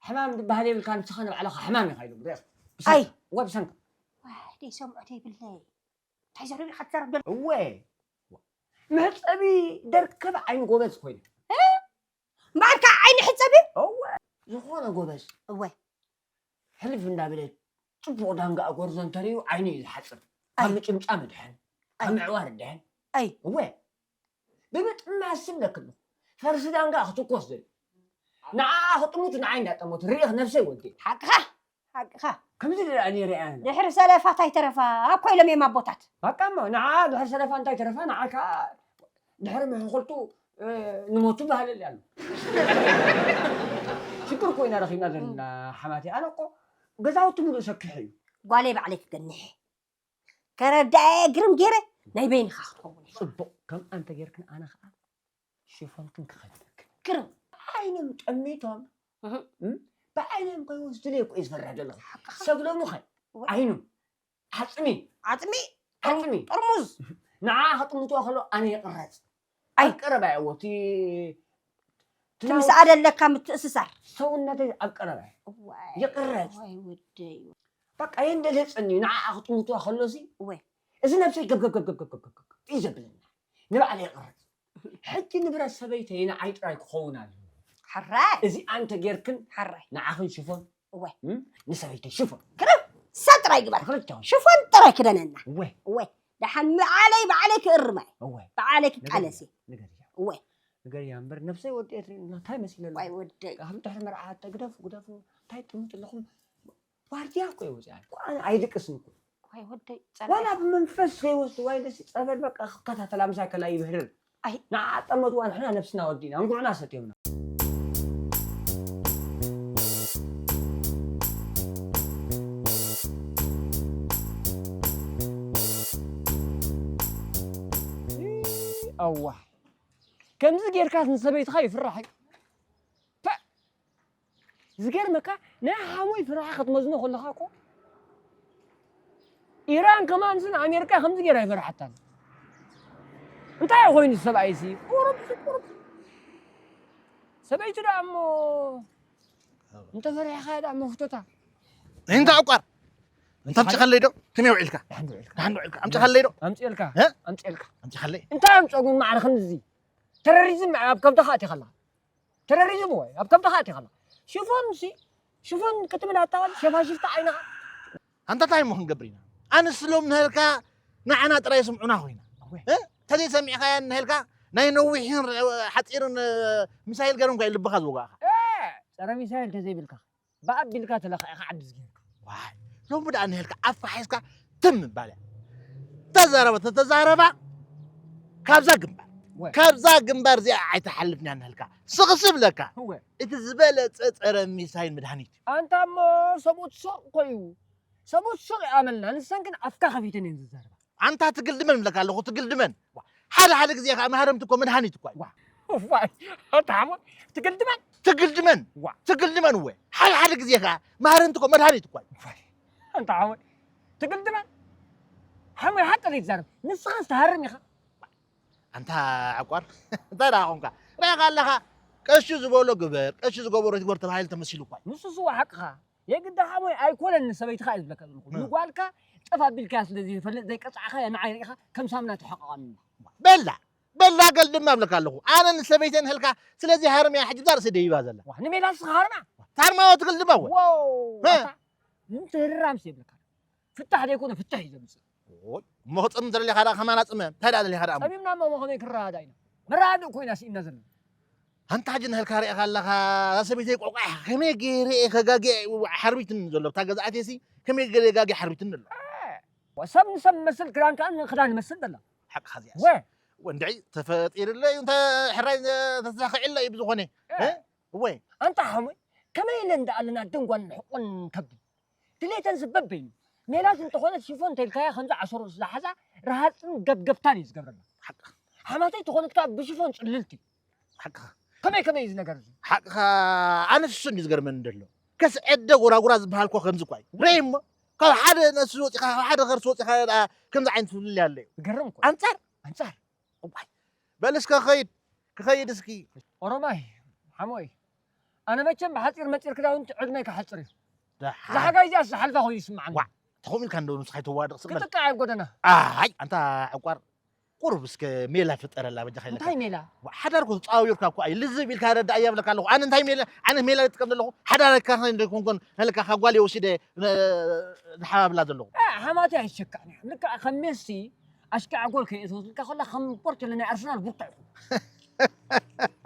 ሕማም ዝበሃል የብልካ ንስኻ ንባዕልኻ ሕማም ኢኻ ኢሎም ሪእኻ ኣይ። እወ ብሰንካ ዋይ ደይሰምዖ ደይብለይ እንታይ ዘረብ ኢኻ ትዛረብ ዘሎ እወ መሕፀቢ ደርከብ ዓይኒ ጎበዝ ኮይኑ እምበኣር ከዓ ዓይኒ ሕፀቢ ዝኾነ ጎበዝ እወ ሕልፍ እንዳበለ ፅቡቕ ዳንጋ ጎርዞ እንተሪኡ ዓይኑ እዩ ዝሓፅር። ካብ ኣይ ምጭምጫም ድሕን ካብ ኣይ ምዕዋር ድሕን ኣይ እወ ብምጥማስ ዝብለክ ኣለኹ። ፈርሲ ዳንጋ ክትኮስ ዝብል ንዓኣ ክጥሙት ንዓይ እንዳጠሞት ርኢኽ ነብሰይ ወዲ ሓቅኻ ሓቅኻ ከምዚ ድኣ ነይረ እያ ድሕሪ ሰለፋ እንታይ ተረፋ እኮ ኢሎም እዮም ኣቦታት። በቃ እሞ ንዓ ድሕሪ ሰለፋ እንታይ ተረፋ ንዓ ከዓ ድሕሪ ምሕኩልቱ ንሞቱ ባህልል ኣሎ። ሽግር ኮይና ረኺብና ዘለና ሓማቲ ኣነ እኮ ገዛውቲ ምሉእ ሰክሕ እዩ። ጓለይ ባዕለይ ክገንሐ ከረዳየ ግርም ገይረ ናይ በይንኻ ክትኸውን ኢኻ። ፅቡቕ ከምኣ እንተጌርክን ኣነ ከዓ ሽፎንክን ክኸድነክን። ግርም ዓይኖም ጠሚቶም እም፣ ብዓይኖም ከይወስዱለይ እኮ እዩ ዝፈርሕ ዘለኹ። ሰግዶም ኸ ዓይኑ ዓፅሚ ዓፅሚ ዓፅሚ ጥርሙዝ ንዓ ክጥምትዋ ከሎ ኣነ ይቕረፅ። ኣይ ቀረባ እዎ እቲ እቲ ምስኣ ደለካ ምትእስሳር ሰውነተይ ኣብ ቀረባ ይቕረፅ። ወይ ወደይ በቃ የንደልህፀኒ እዩ ንዓ ክጥምትዋ ከሎሲ ወይ እዚ ነብሰይ ገብገብገብገብገብገብገብ እዩ ዘብለና። ንባዕለ ይቕረፅ። ሕጂ ንብረት ሰበይተይ ንዓይ ጥራይ ክኸውን ኣለዎ። ሕራይ እዚኣ እንተጌርክን ሕራይ ንዓኽን ሽፎን እወ እም፣ ንሰበይተይ ሽፎን ግርም ሰብ ጥራይ ግበር ክልተውን ሽፎን ጥራይ ክደነና እወ እወ ደሓን ብዓለይ ባዕለይ ክእርማይ እወ ባዕለይ ክቃለሲ ንገርያ እወ ንገርያ እምበር ነብሰይ ወዲኤት እንታይ መሲለ ኣለኹ? ዋይ ወደይ ካብ ድሕሪ መርዓ ተግደፉ ግደፉ እንታይ ጥምት ኣለኹም? ዋርድያ እኮ ይወፅያ እኮ ኣነ ኣይድቅስን እኮ ዋይ ወደይ ዋላ ፀላኢ ብመንፈስ ከይወስድዋ ኢለሲ ፀበል በቃ ክከታተላ ምሳይ ከላ ይብህርር ኣይ ንዓ ጠመትዋ ንሕና ነብስና ወዲና እንጉዕና ሰትዮምና። ኣዋ ከምዚ ጌርካስ ንሰበይትኻ ይፍራሕ እዩ። ፐ! ዝገርመካ ናይ ሓሙይ ፍርሒ ክትመዝኖ ከለኻ እኮ ኢራን ከማንስ ንኣሜሪካ ከምዚ ጌራ ኣይፈርሓታን። እንታይ እዩ ኮይኑ ሰብኣይሲ ቁሩብ ቁሩብ ሰበይቱ ደኣ እሞ እንተፈሪሕኻ ደኣ መፍቶታ እንታ ዕቋር እንታ ኣምፅኻለይ ዶ ከመይ ውዒልካ ደሓን ውዒልካ ደሓን ውዒልካ ኣምፅኻለይ ዶ ኣምፅኤልካ እ? ኣምፅኤልካ ኣምፅኻለይ እንታይ ኣምፀጉ ማዕረ ክንዚ ተረሪዝም ኣብ ከብድኻ ኣቲኻ ኣለኻ ተረሪዝም ወይ ኣብ ከብድኻ ኣቲኻ ኣለኻ ሽፎን ሲ ሽፎን ክትብል ኣታዋል ሸፋሽፍቲ ዓይንኻ ኣንታ እንታይ እሞ ክንገብር ኢና ኣንስሎም ንህልካ ንዓና ጥራይ ስምዑና ኮይና እ? ተዘይሰሚዕካያ ንህልካ ናይ ነዊሕን ሓፂርን ሚሳይል ገርም ኳ ልብኻ ዝወጋእካ ጸረ ሚሳይል ተዘይብልካ ብኣቢልካ ተለኺዕካ ዓዲ ዝገርካ ዋይ ሎሚ ደኣ ንህልካ ኣፍካ ሓዝካ ትም ምባል እያ ተዛረበ ተተዛረባ ካብዛ ግንባር ወይ። ካብዛ ግንባር እዚኣ ኣይተሓልፍን እያ ንህልካ ስቕስ ብለካ እወ እቲ ዝበለፀ ፀረ ሚሳይል መድሃኒት እዩ ኣንታ እሞ ሰብኡት ሱቕ ኮዩ ሰብኡት ሱቕ ይኣመልና ንሰን ግን ኣፍካ ከፊተን እየን ዝዛረባ ኣንታ ትግልድመን ብለካ ኣለኹ ትግልድመን ሓደ ሓደ ግዜ ከዓ መሃረምቲ እኮ መድሃኒት እኳ እዩ ዋይ ኣንታ ሓሞ ትግልድመን ትግልድመን ዋ። ትግልድመን እወ ሓደ ሓደ ግዜ ከዓ መሃረምቲ እኮ መድሃኒት እኳ እዩ ዋይ ኣንታ ሓሞ ትግልድመን ሓሞ ሓቂ ዘይትዛረብ ንስኻስ ትሃርም ኢኻ ኣንታ ዕቋር እንታይ ደኣ ኾንካ ርኣኻ ኣለኻ ቀሺ ዝበሎ ግበር ቀሺ ዝገበሮ ትግበር ተባሂሉ ተመሲሉ እኳ እዩ ንሱስ እዋ ሓቅኻ የግዳ ሓሞይ ኣይኮነን ንሰበይትኻ እየ ዝብለካ ዘለኹ ንጓልካ ጠፍ ኣቢልካያ ስለ ዘይፈልጥ ዘይቀፃዕኻያ ንዓይ ርኢኻ ከም ሳምና ተሓቐቐኒ በላ በላ ገልድማ እብለካ ኣለኹ ኣነ ንሰበይተይ ንህልካ ስለዚ ሃርምያ ሕጂ ብዛ ርእሲ ደይባ ዘላ ዋ ንሜላ ንስኻ ሃርማ ታርማዎ ትግልድማ ወ ዋው እ። ኣታ ምትህርራምስ የብለካ ፍታሕ ዘይኮነ ፍትሕ እዩ ዘምፅእ እሞ ክፀም ዘለኻ ደኣ ከማና ፅመ እንታይ ደኣ ዘለኻ ደኣ ፀሚምና እሞ ከመይ ክረዳዳ ኢና መረዳድእ ኮይና ስኢና ዘለና ኣንታ ሕጂ ንህልካ ርኢኻ ኣለኻ እዛ ሰበይተይ ቆቋሕ ከመይ ገይረ እየ ከጋግየ ሓርቢትኒ ዘሎ እታ ገዛእተይሲ ከመይ ገይረ ጋግየ ሓርቢትኒ ኣሎ ሰብ ንሰብ መስል ክዳን ከዓ ንክዳን መስል ዘላ ሓቅኻ እዚኣ ወ ወንድዒ ተፈጢርለ እዩ እንተ ሕራይ ተሳኺዕለ እዩ ብዝኾነ እ? ወይ ኣንታ ሓሙይ ከመይ ኢለ እንዳ ኣለና ደንጓን ሕቆን ከብዲ ድሌተን ዝበበይኑ ሜላት እንተኾነት ሽፎን ተልካያ ከምዚ ዓሰሮ ዝሓዛ ረሃፅን ገብገብታን እዩ ዝገብረና ሓማተይ ተኾነት ከዓ ብሽፎን ፅልልቲ ሓቅኻ ከመይ ከመይ እዩ ዝነገር እዚ ሓቅኻ ኣነ ንሱ እንዲ ዝገርመኒ እንደሎ ከስዐደ ጎራጉራ ዝበሃል ኮ ከምዚ ኳ እዩ ርእ እሞ ካብ ሓደ ነሱ ወፂኻ ካብ ሓደ ከርሲ ወፂኻ ደኣ ከምዚ ዓይነት ፍልልይ ኣሎ እዩ ዝገርም እኮ ኣንፃር ኣንፃር እዋይ በል እስከ ክኸይድ ክኸይድ እስኪ ኦሮማይ ሓሞይ ኣነ መቸም ብሓፂር መፂር ክዳውንቲ ዕድመይ ክሓፅር እዩ ደሓ ዝሓጋይ እዚኣ ዝሓልፋ ኮይኑ ይስምዓኒ ዋ ተኸም ኢልካ እንዶ ምስኻ ይተዋድቕ ስቕ በል ክጥቃዕ ኣብ ጎደና ኣይ ኣንታ ዕቋር ቁሩብ እስከ ሜላ ፍጠረላ በጃኻ ኢለካ። እንታይ ሜላ? ሓዳር እኮ ተጻዊርካ እኮ እዩ። ልዝብ ኢልካ ረዳእያ እብለካ ኣለኹ። ኣነ እንታይ ሜላ፣ ኣነ ሜላ ዝጥቀም ዘለኹ ሓዳር ኣይካኸን ዶ ኮንኮን፣ ነለካ ካብ ጓል ወሲደ፣ ነ-፣ ንሓባብላ ዘለኹ። እ፣ ሓማት ኣይሸካዕን እያ። ልክዕ ከም ሜሲ ኣሽካዕ ጎል ከየእተወትልካ ከላ ከም ፖርቸሎ ናይ ኣርሰናል ብርቱዕ እዩ።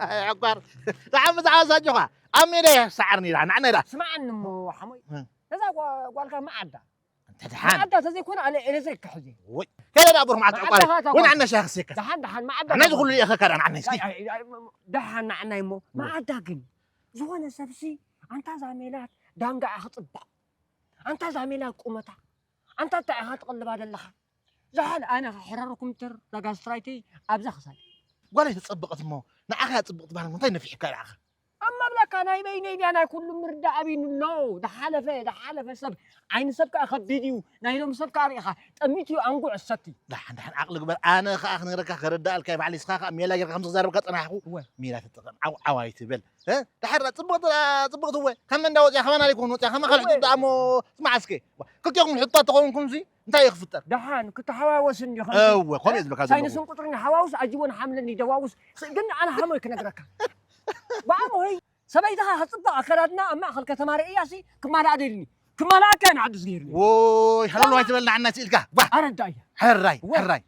ኣይ፣ ዕቋር። ደሓን ብዛዕባ ሳጆኻ። ኣብ ሜዳ እያ ትሰዓር ነይራ። ንዓና ኢላ። ስምዓኒ እሞ ሓሞይ። እ። ነዛ ጓ-፣ ጓልካ መዓዳ። እንተ ደሓን። መዓዳ ተዘይኮነ ኣለ ኤሌክትሪክ ክሕዝ እየ። ወይ። ከይዳ ዳኣ ብሩኽ መዓልቲ መዓዳ ዕቋር። ኻታ ወይ ጓል። ንዓና ሻሂ ክሰካ። ደሓን፣ ደሓን፣ መዓዳ ኣነ ጓል። ዝኹሉ ይእኸካ ደኣ ንዓና እስኪ። ኣይ፣ ኣይ፣ ኣይ፣ ደሓን ንዓና እሞ። ወይ። መዓዳ ግን ዝኾነ ሰብሲ ኣንታ እዛ ሜላት ዳንጋኣ ክጽብቕ። ኣንታ እዛ ሜላት ቁመታ። ኣንታ እንታይ ኢኻ ትቕልባ ዘለኻ? ዝሓል ኣነ ሕረርኩም ትር ዳጋ ስትራይተይ ኣብዛ ክሳድ። ጓለይ ተጸበቐት እሞ ንዓኻ እያ ጽብቕቲ ባህል እንታይ ነፊሕካ ንዓኻ? ኣብ መብለካ ናይ በይነይ ድያ ናይ ኩሉ ምርዳእ ኣቢኑ ኣሎ። ዝሓለፈ፣ ዝሓለፈ ሰብ ዓይኒ ሰብ ከኣ ከቢድ እዩ። ናይ ሎሚ ሰብ ከኣ ርኢኻ ጠሚቱ እዩ ኣንጉዕ እሰቲ። ደሓን፣ ደሓን ዓቕሊ ግበር። ኣነ ከኣ ክነግረካ ከረዳእልካ እየ ባዕለይ። ንስኻ ከኣ ሜላ ጌርካ ከምዚ ክዛረበካ ጸናሕኩ። እወ። ሜላ ትጠቐም። ዓው፣ ዓው ኣይትበል። እ? ደሓር ጽብቕቲ፣ ጽብቕቲ እወ። ካብ መን እንዳወጽያ? ካባና ደይኮኑ ወጽያ፣ ካባኻ እወ። ልጥዳ እሞ ስማዕ እስከ። ክልቴኹም ሕቶ ተኸውንኩምሲ እንታይ እዩ ክፍጠር? ደሓን ክትሓዋወስ እንዲኻ። እወ፣ ከምኡ እየ ዝብለካ ዘለኹ። ሳይንስን ቁጽርን ሓዋውስ፣ ኣጅቦን ሓምለን ይደዋውስ። ስ-፣ ግን ኣነ ሓሞይ ክነግረካ። ብኣሞይ ሰበይትኻ ክጽብቕ ኣከዳድና ኣብ ማእከል ከተማ ርእያሲ ክማልኣ ደልኒ። ክማልኣካ እየ ንዓዲ ዝገይርኒ። ዎይ፣ ሃለሎ ኣይትበል ንዓና ስኢልካ። ባ። ኣረዳእያ። ሕራይ፣ ወይ። ሕራይ።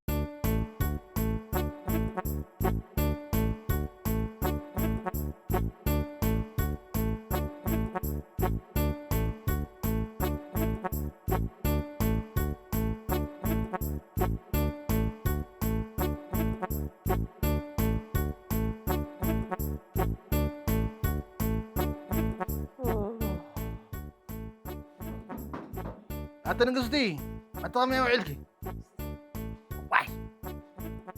ኣቲ ንግስቲ፣ ኣቲ ከመይ ውዒልኪ? ዋይ፣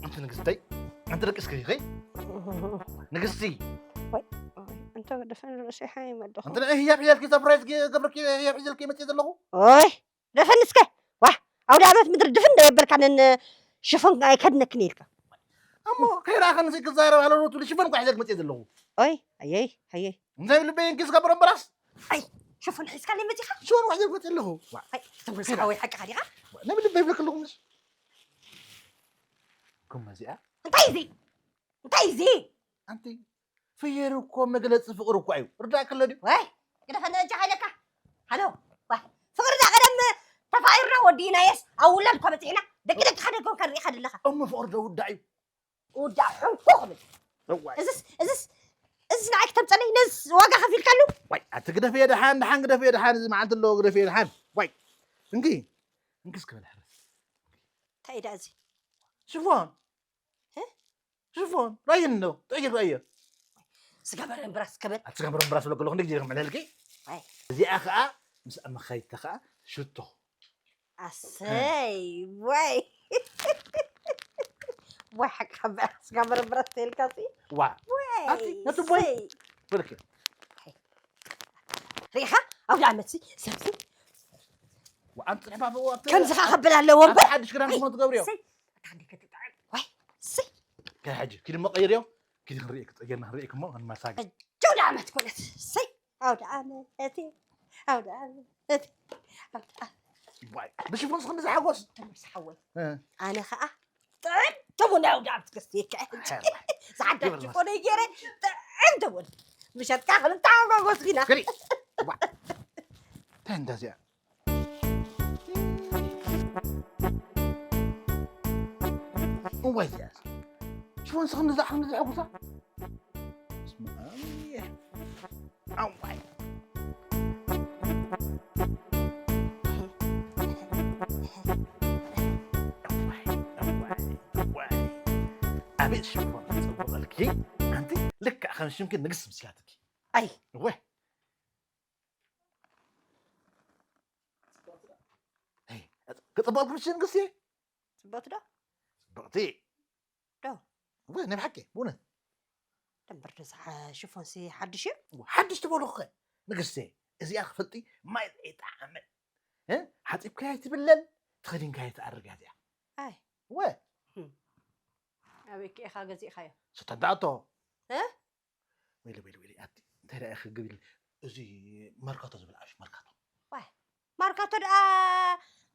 ኣንቲ ንግስተይ፣ ኣንቲ ደቂስኪ ዲኺ? ንግስቲ። ወይ፣ ወይ፣ እንተ ደፈን ርእሲ ሓይ መለኹ። ኣንቲ ህያብ ሒዘልኪ፣ ሰርፕራይዝ ገ-፣ ገብርኪ ህያብ ሒዘልኪ መጽእ ዘለኹ? ኦይ፣ ደፈን እስከ። ዋ፣ ኣውደ ዓመት ምድሪ ድፍን ዶ የበልካ ነን ሽፎን ኣይከድነክን ኢልካ? እሞ ከይረኣኸኒ ክዛረብ ኣለዎ ትብሊ ሽፎን እኳ ሒዘልኪ መጽእ ዘለኹ። ኦይ፣ ኣየይ፣ ኣየይ። እንታይ ልበይ እንኪ ዝገብረ እምበራስ? ኣይ፣ ሽፎን ሒዝካለይ መጺኻ? ሽፎን እኳ ሒዘልኪ መጽእ ኣለኹ። ዋ። ኣይ፣ ተመልሳ ወይ ሓቅኻ ዲኻ? ነብ ልበይ ይብለክ ኣለኹ ምስ። እኮ መዚኣ። እንታይ እዚ? እንታይ እዚ? ኣንቲ ፍየር እኮ መግለጺ ፍቕሪ እኮ እዩ። ርዳእ ከሎ ድዩ? ወይ፣ ግደፈኒ በጃኻ ኢለካ። ሃሎ፣ ዋይ፣ ፍቕሪ እዛ ቀደም ተፋቒርና ወዲእናየስ ኣብ ውላድ እኳ በጺሕና። ደቂ ደቅኻ ደገም ከንሪኢኻ ደለኻ። እሞ ፍቕሪ ዶ ውዳእ እዩ? ውዳእ ሕንኩ ክብል። እዋይ። እዝስ፣ እዝስ፣ እዝስ ንዓይ ክተምጸለይ ነዝ ዋጋ ከፊልካሉ? ዋይ፣ ኣቲ ግደፍዮ ደሓን፣ ደሓን ግደፍዮ ደሓን፣ እዚ መዓልቲ ኣለዎ ግደፍዮ ደሓን። ዋይ፣ እንኪ፣ እንኪ እስኪ በል ሕረስ። እንታይ እዩ ደኣ እዚ? ሽፎን። እ? ሽፎን፣ ራይን ነው፣ ጠይቅ ራየ። ስጋ በረምብራስ ከበል። ኣቲ ስጋ በረምብራስ ብለክ ኣለኹ፣ እንደ ግዜ ከም ዕለልኪ። ኣይ። እዚኣ ኸኣ ምስ ኣመኻይታ ኸኣ ሽቶ። ኣሰይ፣ ወይ። ወይ ሓቂ ከበል፣ ስጋ በረምብራስ ተልካ ሲ። ዋ። ወይ፣ ኣቲ፣ ነቲ ቦይ። ሰይ። ብልክ። ሪኢኻ? ኣውደ ዓመት ሲ፣ ሰብሲ። ወኣንቲ ጽሕፋ ብኡ ኣብቲ ከምዚ ኸኣ ከብል ኣለዎ ኣቲ እምበር። ሓድሽ ክዳን ኣይ፣ ዝኾነ ትገብርዮ። ሰይ። ኣታ እንዴ ክትጥዕም። ወይ፣ ሰይ። ከ ሕጂ፣ ኪድ እሞ ቀይርዮ። ኪድ ክንርእየክ፣ ጸጌርና ክንርእየክ እሞ፣ ክንመሳግ። ሕጂ ኣውደ ዓመት ኮነት። ሰይ። ኣውደ ዓመት፣ ኣውደ ዓመት፣ ኣውደ ዓመት። ዋይ፣ ብሽፎን ስኽኒ ዝሓጎስ። ተመስ ሓወይ። እ። ኣነ ኸኣ ጥዕም ትቡን ኣውደ ዓመት ክስትየካ። ሕጂ። ሕራይ። ዝሓዳሽ ግብር ሽፎነይ ገይረ ጥዕም ትቡን። ምሸትካ ክልተ ሓጎስ ኢና። ክሪ። ዋ። እንታይ እንደዚኣ? እዋይ፣ እዚኣስ ሽፎን ስኽኒ ዝኣ-፣ ክንዲ ዘሐጉሳ? በስመ ኣብ። እዋይ። እዋይ፣ እዋይ፣ እዋይ። ኣቤት ሽፎን ጽቡቐልኪ። ኣንቲ ልክዕ ከም ሽምኪ ንግስቲ ምስላትኪ። ኣይ። እወ። ኣይ፣ ክጽብቐልኩም ሽን ግዜ? ጽብቕቲ ዶ? ጽብቕቲ። ዶ? እወ፣ ናይ ብሓቂ፣ ብእውነት። ደንበር ደዛ ሓ-፣ ሽፎንሲ ሓድሽ እዩ? እወ፣ ሓድሽ ትበሉ ኸ? ንግስቲ፣ እዚኣ ክፈልጢ ማይ ዘይጠዓመ። እ? ሓጺብካያ ኣይትብለል፣ ተኸዲንካያ ኣይትኣርግ እያ እዚኣ። ኣይ። እወ። ህም። ኣበይ ከ ኢኻ ገዚእኻዮ? ስተዳእቶ። እ? ወይለ፣ ወይለ፣ ወይለ፣ ኣቲ፣ እንታይ ደኣ ክግብል፣ እዚ መርካቶ ዝብል ዓሽ፣ መርካቶ። ዋይ፣ ማርካቶ ደኣ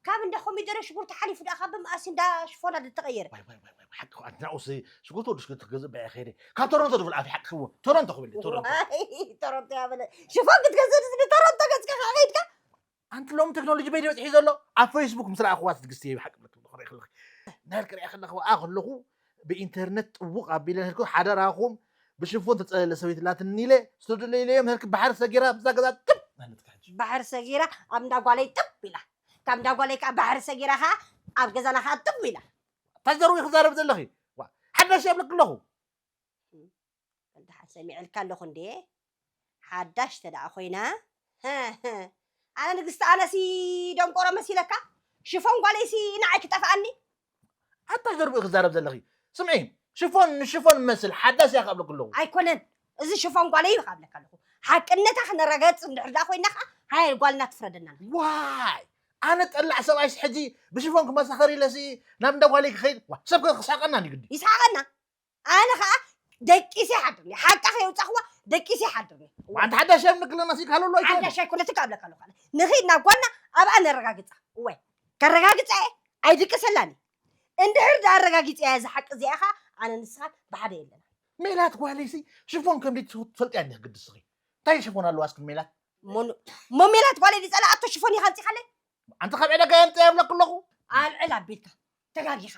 ካብ እንዳ ኮሚደረ ሽጉርቲ ሓሊፉ ደኣ ካብ መኣሲ እንዳ ሽፎና ዝተቐየረ። ዋይ ዋይ ዋይ ዋይ፣ ሓቂ እኮ፣ ኣንተ ናብኡስ ሽጉርቲ ወዲ ሽጉርቲ ክገዝእ በያ ከይደ። ካብ ቶሮንቶ ድብል ኣፍ ሓቂ ክዎ። ቶሮንቶ ክብል ቶሮንቶ። ዋይ፣ ቶሮንቶ ያበለ። ሽፎን ክትገዝእ ንቶሮንቶ ገጽካ ከይድካ? ኣንቲ ሎሚ ቴክኖሎጂ በይደ በጽሒ ዘሎ ኣብ ፌስቡክ ምስ ረኣኽዋ ትግስቲ ብሓቂ ብለክ ክርኢ ከለኹ። ናይል ክርኢ ከለኹ ኣ ከለኹ ብኢንተርነት ጥውቕ ኣቢለ ነርኩ ሓደራኹም ብሽፎን ተጸለለ ሰበይት ላትኒ ኢለ ስትድለ ኢለዮም ነርክ ባሕር ሰጊራ ብዛ ገዛ ጥብ ማለት ካሕጂ። ባሕር ሰጊራ ኣብ እንዳ ጓለይ ጥብ ኢላ። ካብ እንዳ ጓለይ ከኣ ባሕሪ ሰጊራ ከኣ ኣብ ገዛና ከኣ ጥም ኢላ። እንታይ ዘርዊ ክዛረብ ዘለኺ? ዋ፣ ሓዳሽ የብለክ ኣለኹ። ደሓን ሰሚዐልካ ኣለኹ እንዴ? ሓዳሽ ተደኣ ኮይና፣ ኣነ ንግስቲ ኣነሲ ደንቆሮ መሲለካ? ሽፎን ጓለይሲ ንዓይ ክጠፍኣኒ? ኣታ ዘርብኡ ክዛረብ ዘለኺ? ስምዒ፣ ሽፎን ንሽፎን መስል ሓዳስ እያ ክብለክ ኣለኹ። ኣይኮነን፣ እዚ ሽፎን ጓለይ እዩ ክብለካ ኣለኹ። ሓቅነታ ክነረጋግጽ እንድሕር ደኣ ኮይና ከኣ ሃየ ጓልና ትፍረደና። ዋይ፣ ኣነ ጠላዕ ሰብኣይስ ሕጂ ብሽፎን ክመሳኸር ኢለሲ ናብ እንዳ ጓለይ ክኸይድ? ዋ፣ ሰብ ከ ክስሕቀና እንዲ ግዲ። ይስሓቐና። ኣነ ከኣ ደቂሰ ይሓድርኒ። ሓቃ ከየውጻኽዋ ደቂሰ ይሓድርኒ። ዋ፣ ኣንቲ ሓዳሽ እያ ንክለና ሲ ካልሎ ኣይኮነን። ሓዳሽ ኣይኮነትን ክብለካ ኣለኹ ኣነ። ንኺድ ናብ ጓልና ኣብኣ ነረጋግጻ። እወ፣ ከረጋግጻ እየ። ኣይድቅሰላን እየ። እንድሕር ደኣ ኣረጋጊጸያ እዛ ሓቂ እዚኣ ከኣ ኣነ ንስኻን ብሓደ የለና። ሜላት ጓለይሲ ሽፎን ከም ደይ ትፈልጥያ እንዲያ ግድስኺ። እንታይ ሽፎን ኣለዋ እስኪ ሜላት? ሞን-፣ ሞ ሜላት ጓለይ ዝጸላኣቶ ሽፎን ኢኻ ኣምጺኻለይ? ኣንቲ ካብ ዕዳጋ የምጽእ የብለክ ኣለኹ። ኣልዕል ኣቢልካ። ተጋጊኻ።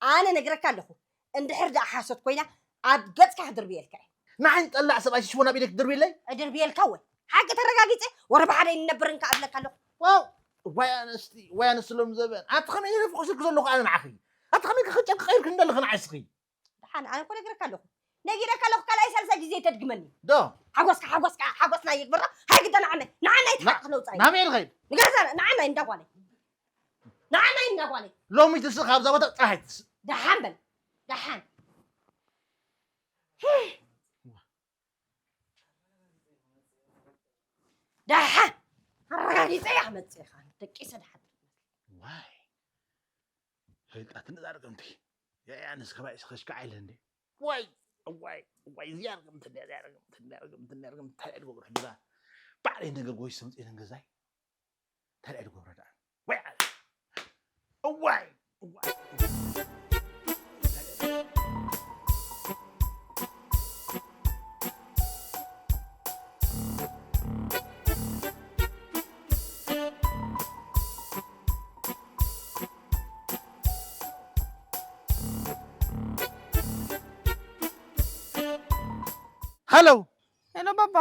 ኣነ ነግረካ ኣለኹ። እንድሕር ደኣ ሓሶት ኮይና ኣብ ገጽካ ክድርብየልካ እየ። ንዓይ ንጠላዕ ሰብኣይ ሽፎን ኣብ ኢደይ ክትድርብየለይ? እድርብየልካ እወ። ሓቂ ተረጋጊጸ ወረ ብሓደ ኣይንነብርን ከኣ እብለካ ኣለኹ። ዋው፣ ዋይ ኣንስቲ፣ ዋይ ኣንስቲ ሎም ዘበን። ኣቲ ከመይ ኢለ ፍቑስልክ ዘለኹ ኣነ ንዓኺ? ኣቲ ከመይ ክጨቅ ቀይርክ እንደለኽ ንዓይ እስኺ? ደሓን፣ ኣነ እኮ ነግረካ ኣለኹ። ነጊረካ ኣለኹ፣ ካልኣይ ሳልሳይ ግዜ ተድግመኒ። ዶ? ሓጎስካ፣ ሓጎስካ፣ ሓጎስና ይግበሮ። ሃይ ግዳ ንዓመ፣ ንዓና ይትሓቅ ለውጻይ። ናመይ ልኸይድ? ንገዛ፣ ንዓና እንዳጓለይ። ንዓና እንዳጓለይ። ሎሚ ትስእ ካብዛ ቦታ ጥራሕ ኣይትስእ። ደሓን በል። ደሓን። ደሓን። ኣረጋጊጸ እያ ክመጽእ ኢኻ። ደቂሰ ደሓን። ዋይ። ፈልጣትኒ እዛ ርግምቲ። ያያ ንስ ከባይ ስኸሽካ ኣይለ እንዴ? ዋይ፣ ዋይ፣ ዋይ፣ እዚኣ ርግምቲ እንድያ፣ እዚኣ ርግምቲ እንድያ፣ ርግምቲ እንድያ፣ ርግምቲ እንታይ ድገብሮ ሕጂ እዛ? ባዕለይ ነገር ጎይስ መጽኤ ነን ገዛይ። እንታይ ድገብሮ ደኣ? ዋይ፣ ኣለ። እዋይ፣ እዋይ። ሃሎ። ሄሎ ባባ።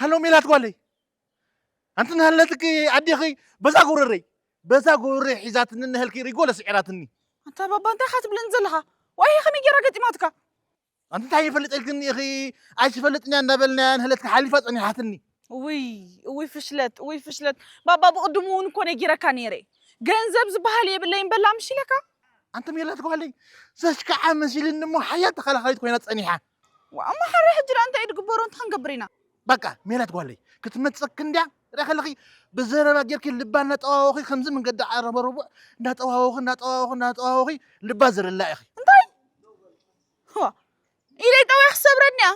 ሃሎ ሜላት ጓለይ። ኣንቲ ንሃለትኪ ኣዴኺ በዛ ጉረረይ፣ በዛ ጉረረይ ሒዛትኒ ንህልኪ ሪጎለ ስዒራትኒ። ኣንታ ባባ እንታይ ኢኻ ትብለኒ ዘለኻ? ዋይ ከመይ ጌራ ገጢማትካ? ኣንቲ እንታይ ይፈልጠልክኒ ኢኺ? ኣይትፈልጥንያ እንዳበልናያ ንህለትኪ ሓሊፋ ጸኒሓትኒ። እውይ፣ እውይ ፍሽለት፣ እውይ ፍሽለት። ባባ ብቕድሙ እውን እኮ ነጊረካ ነይረ። ገንዘብ ዝበሃል የብለይን በላ ምሽ ኢለካ? ኣንቲ ሜላት ጓለይ፣ ዘሽካዓ መሲልኒ እሞ ሓያል ተኸላኻሊት ኮይና ጸኒሓ። ዋ፣ እሞ ሕራይ ሕጂ ደኣ እንታይ እዩ ዝግበሮ? እንታይ ክንገብር ኢና? በቃ፣ ሜላት ጓለይ፣ ክትመጽእኪ እንድያ፣ ርኢኺ ኣለኺ፣ ብዘረባ ጌርኪ ልባ እናጠዋወኺ፣ ከምዚ መንገዲ ዓረበ ርቡዕ እናጠዋወኺ፣ እናጠዋወኺ፣ እናጠዋወኺ፣ ልባ ዝርላ ኢኺ። እንታይ? ዋ፣ ኢደይ ጠውያ ክሰብረኒ እያ።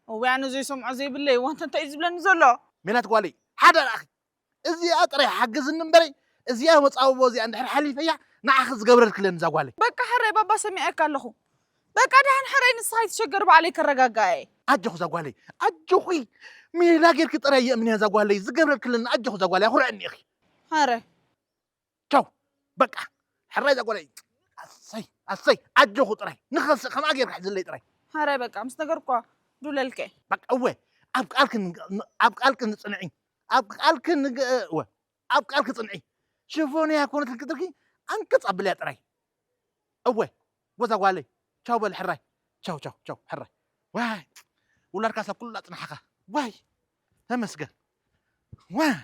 እዋይ፣ ኣነ ዘይሰምዖ ዘይብለይ፣ ዋንተ እንታይ እዩ ዝብለኒ ዘሎ? ሜላት ጓለይ፣ ሓደ ረኣኺ። እዚኣ ጥራይ ሓግዝኒ እምበረይ፣ እዚኣ መጻብቦ እዚኣ እንድሕር ሓሊፈያ፣ ንዓኺ ዝገብረልክለኒ እዛ ጓለይ። በቃ ሕራይ ባባ ሰሚዐካ ኣለኹ። በቃ ደሓን ሕራይ ንስኻ ኣይትሸገር፣ ባዕለይ ከረጋግኣ እየ። ኣጆኺ እዛ ጓለይ፣ ኣጆኺ። ሜላ ጌርኪ ጥራይ የእምንያ እዛ ጓለይ፣ ዝገብረልክለኒ ኣጆኺ እዛ ጓለይ፣ ኣኹርዐኒ ኢኺ። ሕራይ። ቻው። በቃ ሕራይ እዛ ጓለይ። ኣሰይ፣ ኣሰይ፣ ኣጆኹ ጥራይ። ንኸስእ ከምኣ ጌርካ ሕዝለይ ጥራይ። ሕራይ በቃ ምስ ነገርኳ ዱለልከ። በቃ እወ፣ ኣብ ቃልኪ ንግ-፣ ኣብ ቃልኪ ንጽንዒ። ኣብ ቃልኪ ንግ-፣ እወ፣ ኣብ ቃልኪ ጽንዒ። ሽፎንያ ኮነት ክትርኪ ኣንቅጽ ኣብልያ ጥራይ። እወ፣ ወዛ ጓለይ። ቻው በል ሕራይ። ቻው፣ ቻው፣ ቻው፣ ሕራይ። ዋይ፣ ውላድካ ሳብ ኩሉ ኣጽናሕኻ። ዋይ፣ ተመስገን። ዋይ።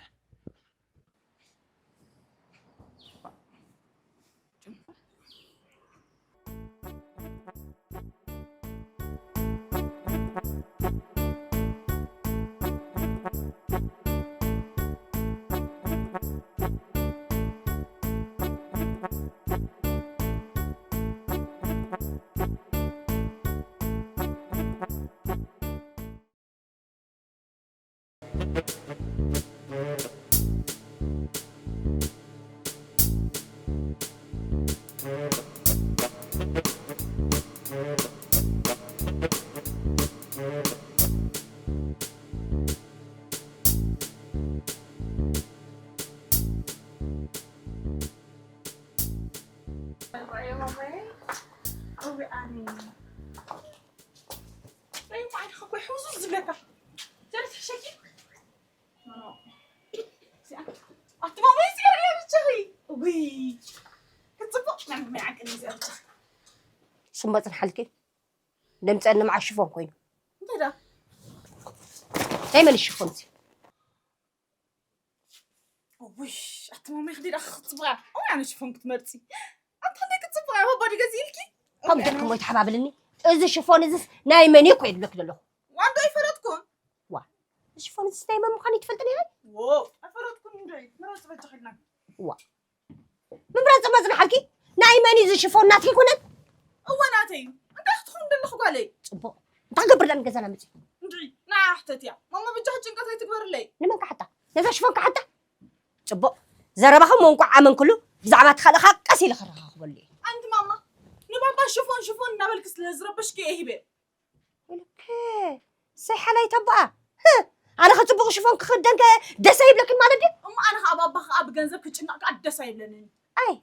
ሕውዙ ዝብለካ። ጀረት ሕሸኪ። ኣቲ ማማ፣ እዚ ርኣያ ብቻኺ። ውይ፣ ክትጽብቕ። ናይ ማማ ይዓቅኒ እዚኣ ብቻኺ። ስሞ ጽንሓልኪ። ድምጸን ንመዓ ሽፎን ኮይኑ። እንታይ ደኣ? ናይ መን ሽፎን እዚ? ውይ፣ ኣቲ ማማ፣ ክዲ ደኣ ክትጽብቓ። ኦይ፣ ኣነ ሽፎን ክትመርጺ። ኣንታ እንደ ክትጽብቓ፣ ባባ ድገዚእልኪ? ከም ጀርኩም ወይ ተሓባብልኒ። እዚ ሽፎን እዚስ ናይ መን እዩ እኮ ይብለክ ዘለኹ? ዋንዶ ኣይፈለጥኩን። ዋ፣ እዚ ሽፎን እዚስ ናይ መን ምዃኑ ይትፈልጥን ኢኺ? ዎ፣ ኣይፈለጥኩን እንዶ። ምረጽ በጃኺ ኢልና። ዋ፣ ምምራጽ መጽናሕልኪ? ናይ መን እዩ እዚ ሽፎን? ናትኪ ኣይኮነን? እወ፣ ናተይ እዩ። እንታይ ክትኾን ደለኹ ጓለይ? ጽቡቕ። እንታይ ክገብር ደኣ ንገዛና መጺኡ? እንድዒ፣ ንዓ ሕተትያ። ማማ በጃኺ ጭንቀት ኣይትግበርለይ። ንመን ክሓታ? ነዛ ሽፎን ክሓታ? ጽቡቕ። ዘረባኺ እሞ እንቋዕ ኣመንክሉ፣ ብዛዕባ እቲ ካልእኻ ቀስ ኢለ ክረኻኽበሉ እየ። ኣንቲ ማማ፣ ንባባ ሽፎን ሽፎን እናበልኪ ስለ ዝረበሽኪ እየ ሂበ። ወልከ፣ ሰይ ሓላይት ኣቦኣ። ህህ፣ ኣነ ከ ጽቡቕ ሽፎን ክኽደን ከ ደስ ኣይብለክን ማለት ድዩ? እሞ ኣነ ከኣ ባባ ከኣ ብገንዘብ ክጭነቕ ከኣ ደስ ኣይብለንን። ኣይ፣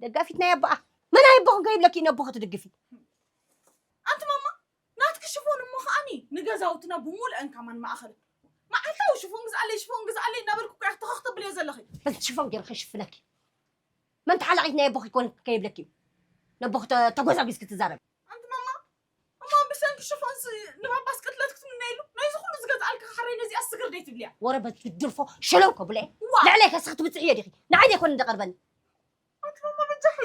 ደጋፊት ናይ ኣቦኣ። መን ኣይ ኣቦኽን ከይብለኪ ነቦኺ ትድግፊ? ኣንቲ ማማ፣ ናትኪ ሽፎን እሞ ከኣኒ ንገዛውትና ብሙሉአን ከማን ማእኸል። መዓልታዊ ሽፎን ግዝኣለይ፣ ሽፎን ግዝኣለይ እናበልኩ እኮ እየ ተኸኽ ተብልዮ ዘለኺ። በዚ ሽፎን ገይረ ከይሽፍነኪ። መን ተሓላቒት ናይ ኣቦኺ ኮን ከይብለኪ እዩ። ነቦኺ ተ-፣ ተጎዛጒዝኪ ትዛረቢ። ኣንቲ ማማ፣ እሞ ብሰንኪ ሽፎንስ ንባባስ ቅትለት ክትምነየሉ? ናይዚ ኩሉ ዝገዝኣልኪ ክሓረይ ነዚኣ ስግር ደይ ትብልያ? ወረ በትድርፎ ሸለው ከብለ። ዋ! ልዕለይ ከስኺ ትብጽሕዮ ዲኺ? ንዓይ ደይኮነ ደቐርበኒ። ኣንቲ ማማ በጃኺ።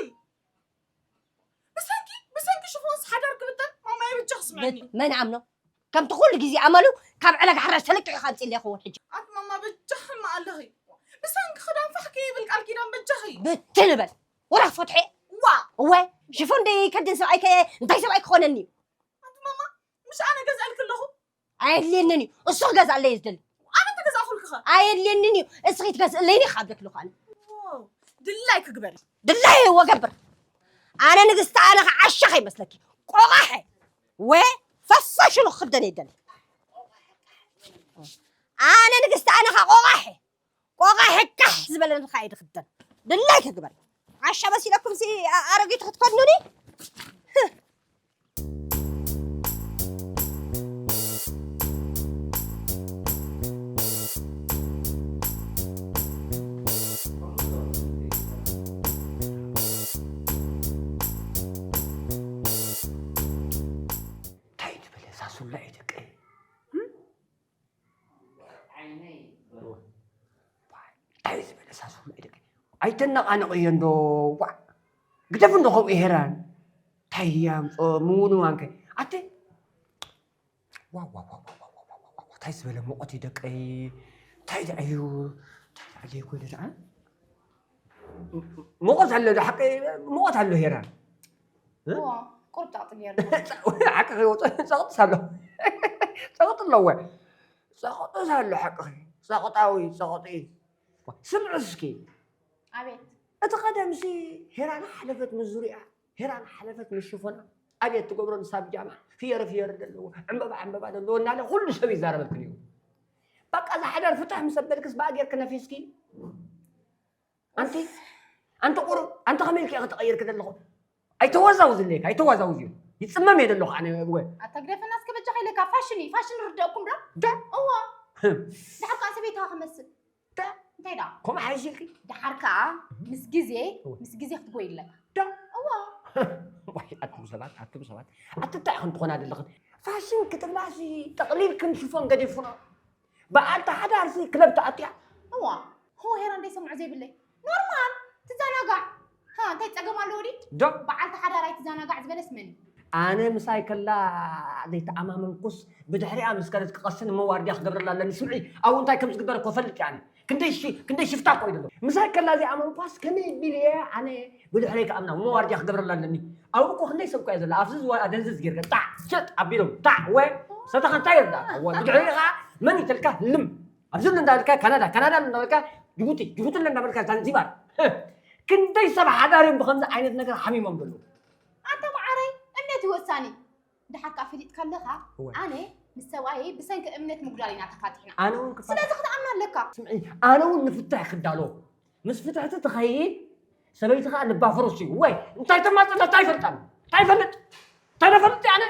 ብሰንኪ፣ ብሰንኪ ሽፎንስ ሓዳር ክብተን? ማማየ በጃኺ ስምዕኒ። መን ኣምኖ? ከምቲ ኩሉ ግዜ ኣመሉ ካብ ዕረ ጋሕራሽ ተለቂሑ ከምጽእ ኢለ ይኸውን ሕጂ። ኣንቲ ማማ በጃኺ እማ ኣለኺ። ብሰንኪ ክዳን ፋሕ ከይብል ቃል ኪዳን በጃኺ። ብትን በል። ወረ ፈትሐ። ዋ! እወ፣ ሽፎን ደይ ከድን ሰብኣይ ከ እንታይ ሰብኣይ ክኾነኒ እዩ? ኣንቲ ማማ፣ ምሽ ኣነ ገዝኣልኪ ኣለኹ። ኣየድልየንን እዩ። እሱ ክገዝኣለይ እዩ ዝደሊ። ኣነ እንተገዛእኹልኪ ኸ? ኣየድልየንን እዩ። እስኺ ትገዝእለይኒ ካብ ደክልኹ ኣነ። ዎ፣ ድላይ ክግበር። ድላይ ወገብር። ኣነ ንግስቲ ኣነ ኸ ዓሻ ኸይመስለኪ። ቆቓሐ። ወ ፈሳሽሉ ክኽደን ይደሊ። ኣነ ንግስቲ ኣነ ኸ ቆቓሐ። ቆቓ ሕካሕ ዝበለ ንድኻ እዩ ድኽደን። ድላይ ክግበር። ዓሻ መሲለኩም ሲ ኣ-፣ ኣረጊት ክትከድኑኒ? እንታይ ትብል እዛ ሱላ እዩ ደቀይ? እንታይ ዝበለ ሳሱ ናይ ደቂ ኣይተነቓንቕዮ እንዶ። ዋዕ ግደፍ እንዶ ከምኡ ሄራን። እንታይ ያምጾ ምውንዋንከ ኣተ ዋው ዋው ዋው ዋው ዋው ዋው ዋው እንታይ ዝበለ ሙቐት እዩ ደቀይ። እንታይ ደኣ እዩ እንታይ ደኣ እዩ ኮይኑ ደኣ ሙቐት ኣሎ ዶ ሓቂ ሙቐት ኣሎ ሄራን። እ? እዋ፣ ቁሩብ ጸቕጢ ገይሩ። ሓቂ ከይወጾ ጸቕጥስ ኣሎ። ጸቕጢ ኣለዎ። ጸቕጥስ ኣሎ ሓቂ። ጸቕጣዊ ጸቕጢ። ስምዑ እስኪ። ኣቤት። እቲ ቀደምሲ ሄራን ሓለፈት ምስ ዙርያ፣ ሄራን ሓለፈት ምስ ሽፎና፣ ኣቤት ትገብሮ ንሳ ብጃማ፣ ፍየረ ፍየረ ዘለዎ፣ ዕምበባ ዕምበባ ዘለዎ እናለ ኩሉ ሰብ ይዛረበልኪ ነይሩ። በቃ እዛ ሓዳር ፍትሕ ምስ ኣበልክስ ብኣ ጌርኪ ነፊስኪ። ኣንቲ ኣንቲ ቁሩብ ኣንቲ ከመይ ኢልኪ ኢኺ ተቐይርኪ ዘለኹ? ኣይተዋዛውዝለይካ ኣይተዋዛውዝዮ ይጽመም እየ ዘለኹ ኣነ እወ ኣታ ግደፈና እስከ በጃኻ ኢለካ ፋሽን እዩ ፋሽን ርደእኩም ዶ ዶ እዋ ህም። ድሓር ከዓ ሰበይትኻ ክመስል ዶ እንታይ ዳ ከምኡ ሓይሽ ኢልኪ ድሓር ከዓ ምስ ግዜ እወ። ምስ ግዜ ክትጎይ ኣለካ ዶ እዋ ዋይ ኣቱም ሰባት ኣቱም ሰባት ኣቲ እንታይ ኢኹም ትኾና ዘለኽን ፋሽን ክትብላሲ ጠቕሊልክን ሽፎን ገዲፉና በዓልቲ ሓዳርሲ ክለብ ተኣትያ እዋ ሆ ሄራ እንደይ ሰምዑ ዘይብለይ ኖርማል ትዘናጋዕ ሃ እንታይ ጸገም ኣለዎ ዲ ዶ በዓልቲ ሓዳር ኣይትዘናጋዕ ዝበለስ መን እዩ ኣነ ምሳይ ከላ ዘይተኣማመንኩስ ብድሕሪኣ ምስ ከደት ክቐስን እሞ ዋርድያ ክገብረላ ኣለኒ ስምዒ ኣብኡ እንታይ ከም ዝግበር እኮ ፈልጥ እየ ኣነ ክንደይ ሺ ክንደይ ሽፍታ እኮ እዩ ዘሎ ምሳይ ከላ ዘይኣመንኳስ ከመይ ቢለ ኣነ ብድሕረይ ክኣምና እሞ ዋርድያ ክገብረላ ኣለኒ ኣብኡ እኮ ክንደይ ሰብ እኮ እያ ዘላ ኣብዚ ዝዋ ኣደንዝዝ ጌርካ ጣዕ ሸጥ ኣቢሎም ጣዕ ወ ሰተኻ እንታይ ይርዳእካ ወ ብድሕሪኻ መን ይተልካ ልም ኣብዚ ኣሎ እንዳበልካ ካናዳ ካናዳ ኣሎ እንዳበልካ ጅቡቲ ጅቡቲ ኣሎ እንዳበልካ ዛንዚባር ክንደይ ሰብ ሓዳር እዮም ብኸምዚ ዓይነት ነገር ሓሚሞም ዘለዉ ኣንተ መዓረይ እምነት እዩ ወሳኒ ድሓር ከዓ ፈሊጥካ ኣለኻ እወ። ኣነ ምስ ሰብኣየይ ብሰንኪ እምነት ምጉዳል ኢና ተፋቲሕና ኣነ እውን ክፋ ስለዚ ክትኣምና ኣለካ ስምዒ ኣነ እውን ንፍትሕ ክዳሎ ምስ ፍትሕቲ ትኸይድ ሰበይቲ ከዓ ልባ ፍሩስ እዩ ወይ እንታይ ተማፅእ እንታይ ይፈልጣ እንታይ ይፈልጥ እንታይ ነፈልጥ ኣነ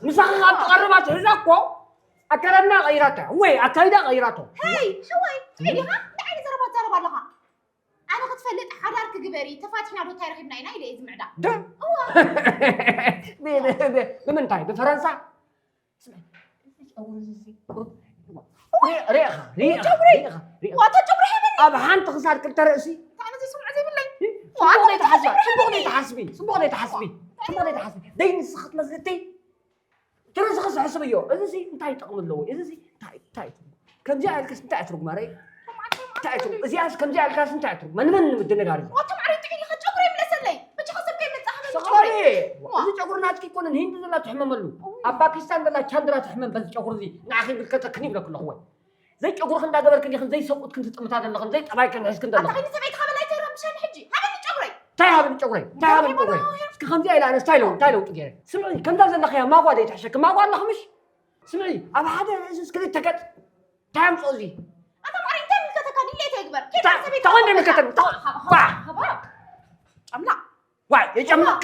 ምሳኻ ካብ ትቐርባ ትሕዛ እኮ ኣከዳድና ቀይራቶ ወይ ኣካይዳ ቀይራቶ። ሄይ፣ ሕወይ፣ እንታይ ዲኻ? እንታይ ዓይነት ዘረባ ትዛረብ ኣለኻ? ኣነ ክትፈልጥ ሓዳር ክግበሪ፣ ተፋቲሕና ዶ እንታይ ረኺብና ኢና ኢለ እየ ዝምዕዳ። ዶ? እዋ። ብ-፣ ብ-፣ ብ-፣ ብምንታይ? ብፈረንሳ? ሪኢኻ፣ ሪኢኻ፣ ጨጉሪ። ሪኢኻ፣ ሪኢኻ። ዋታ ጨጉሪ ሃበኒ። ኣብ ሓንቲ ክሳድ ክልተ ርእሲ። እንታይ ነዚ ስምዑ ዘይብለይ? ጽቡቕ ዋታ ዘይትሓስቢ፣ ጨጉሪ ጽቡቕ ሃበኒ። ዘይትሓስቢ፣ ጽቡቕ ዘይትሓስቢ፣ ጽቡቕ ዘይትሓስቢ። ደይ ንስኺ ክትመስሊ እትይ? ትረስኺ ዝሕስብ እዮ። እዚ ሲ እንታይ ጥቕሚ ኣለዎ? እዚ ሲ እንታይ፣ እንታይ ትርጉም? ከምዚኣ ኢልክስ እንታይ ትርጉም? ኣረ፣ እንታይ ትርጉም? እዚኣስ ከምዚኣ ኢልካስ እንታይ ትርጉም? መን መን ንምድንጋር እዩ? ዋታ ማዕረ ጥዒ ዲኻ ጨጉሪ ይምለሰለይ። ብቻ ከሰብ ከይመጽእ ሃበኒ ጨጉሪ። ሰቐሪ፣ ዋ። እዚ ጨጉሪ ናትኪ ኣይኮነን፣ ሂንዲ ዘላ ትሕመመሉ። እው። ኣብ ፓኪስታን ዘላ ቻንድራ ትሕመም በዚ ጨጉሪ እዚ ንዓኺ ይምልከተክን ይብለኪ ኣለኹ ወይ? ዘይጨጉርክን እንዳገበርክን ዲኽን ዘይሰብኡትክን ትጥምታ ዘለኽን ዘይጠባይክን ሒዝክን ኣታ ዘለኽን። ከይኒ ሰበይትኻ በላይ ተረብሸኒ ሕጂ። ሃበኒ ጨጉረይ። እንታይ ሃበኒ ጨጉረይ? እንታይ ሃበኒ ጨጉረይ? እስኪ ከምዚኣ ኢላ ኣነስ እንታይ ለውጢ፣ እንታይ ለውጢ ገይረ? ስምዒ፣ ከምዛ ዘለኽያ ማጓ ዘይትሕሸኪ፣ ማጓ ኣለኽምሽ? ስምዒ፣ ኣብ ሓደ ርእስስ ክልተ ገጽ እንታይ ኣምጽኦ እዚ? ኣታ ማዕረ እንታይ ይምልከተካ? ድሌት ኣይግበር። እንታይ፣ እንታይ ይምልከተኒ? እንታይ፣ ሃባ፣ ባ። ሃባ፣ ሃባ። ጨምላ። ዋይ፣ የጨምለኺ፣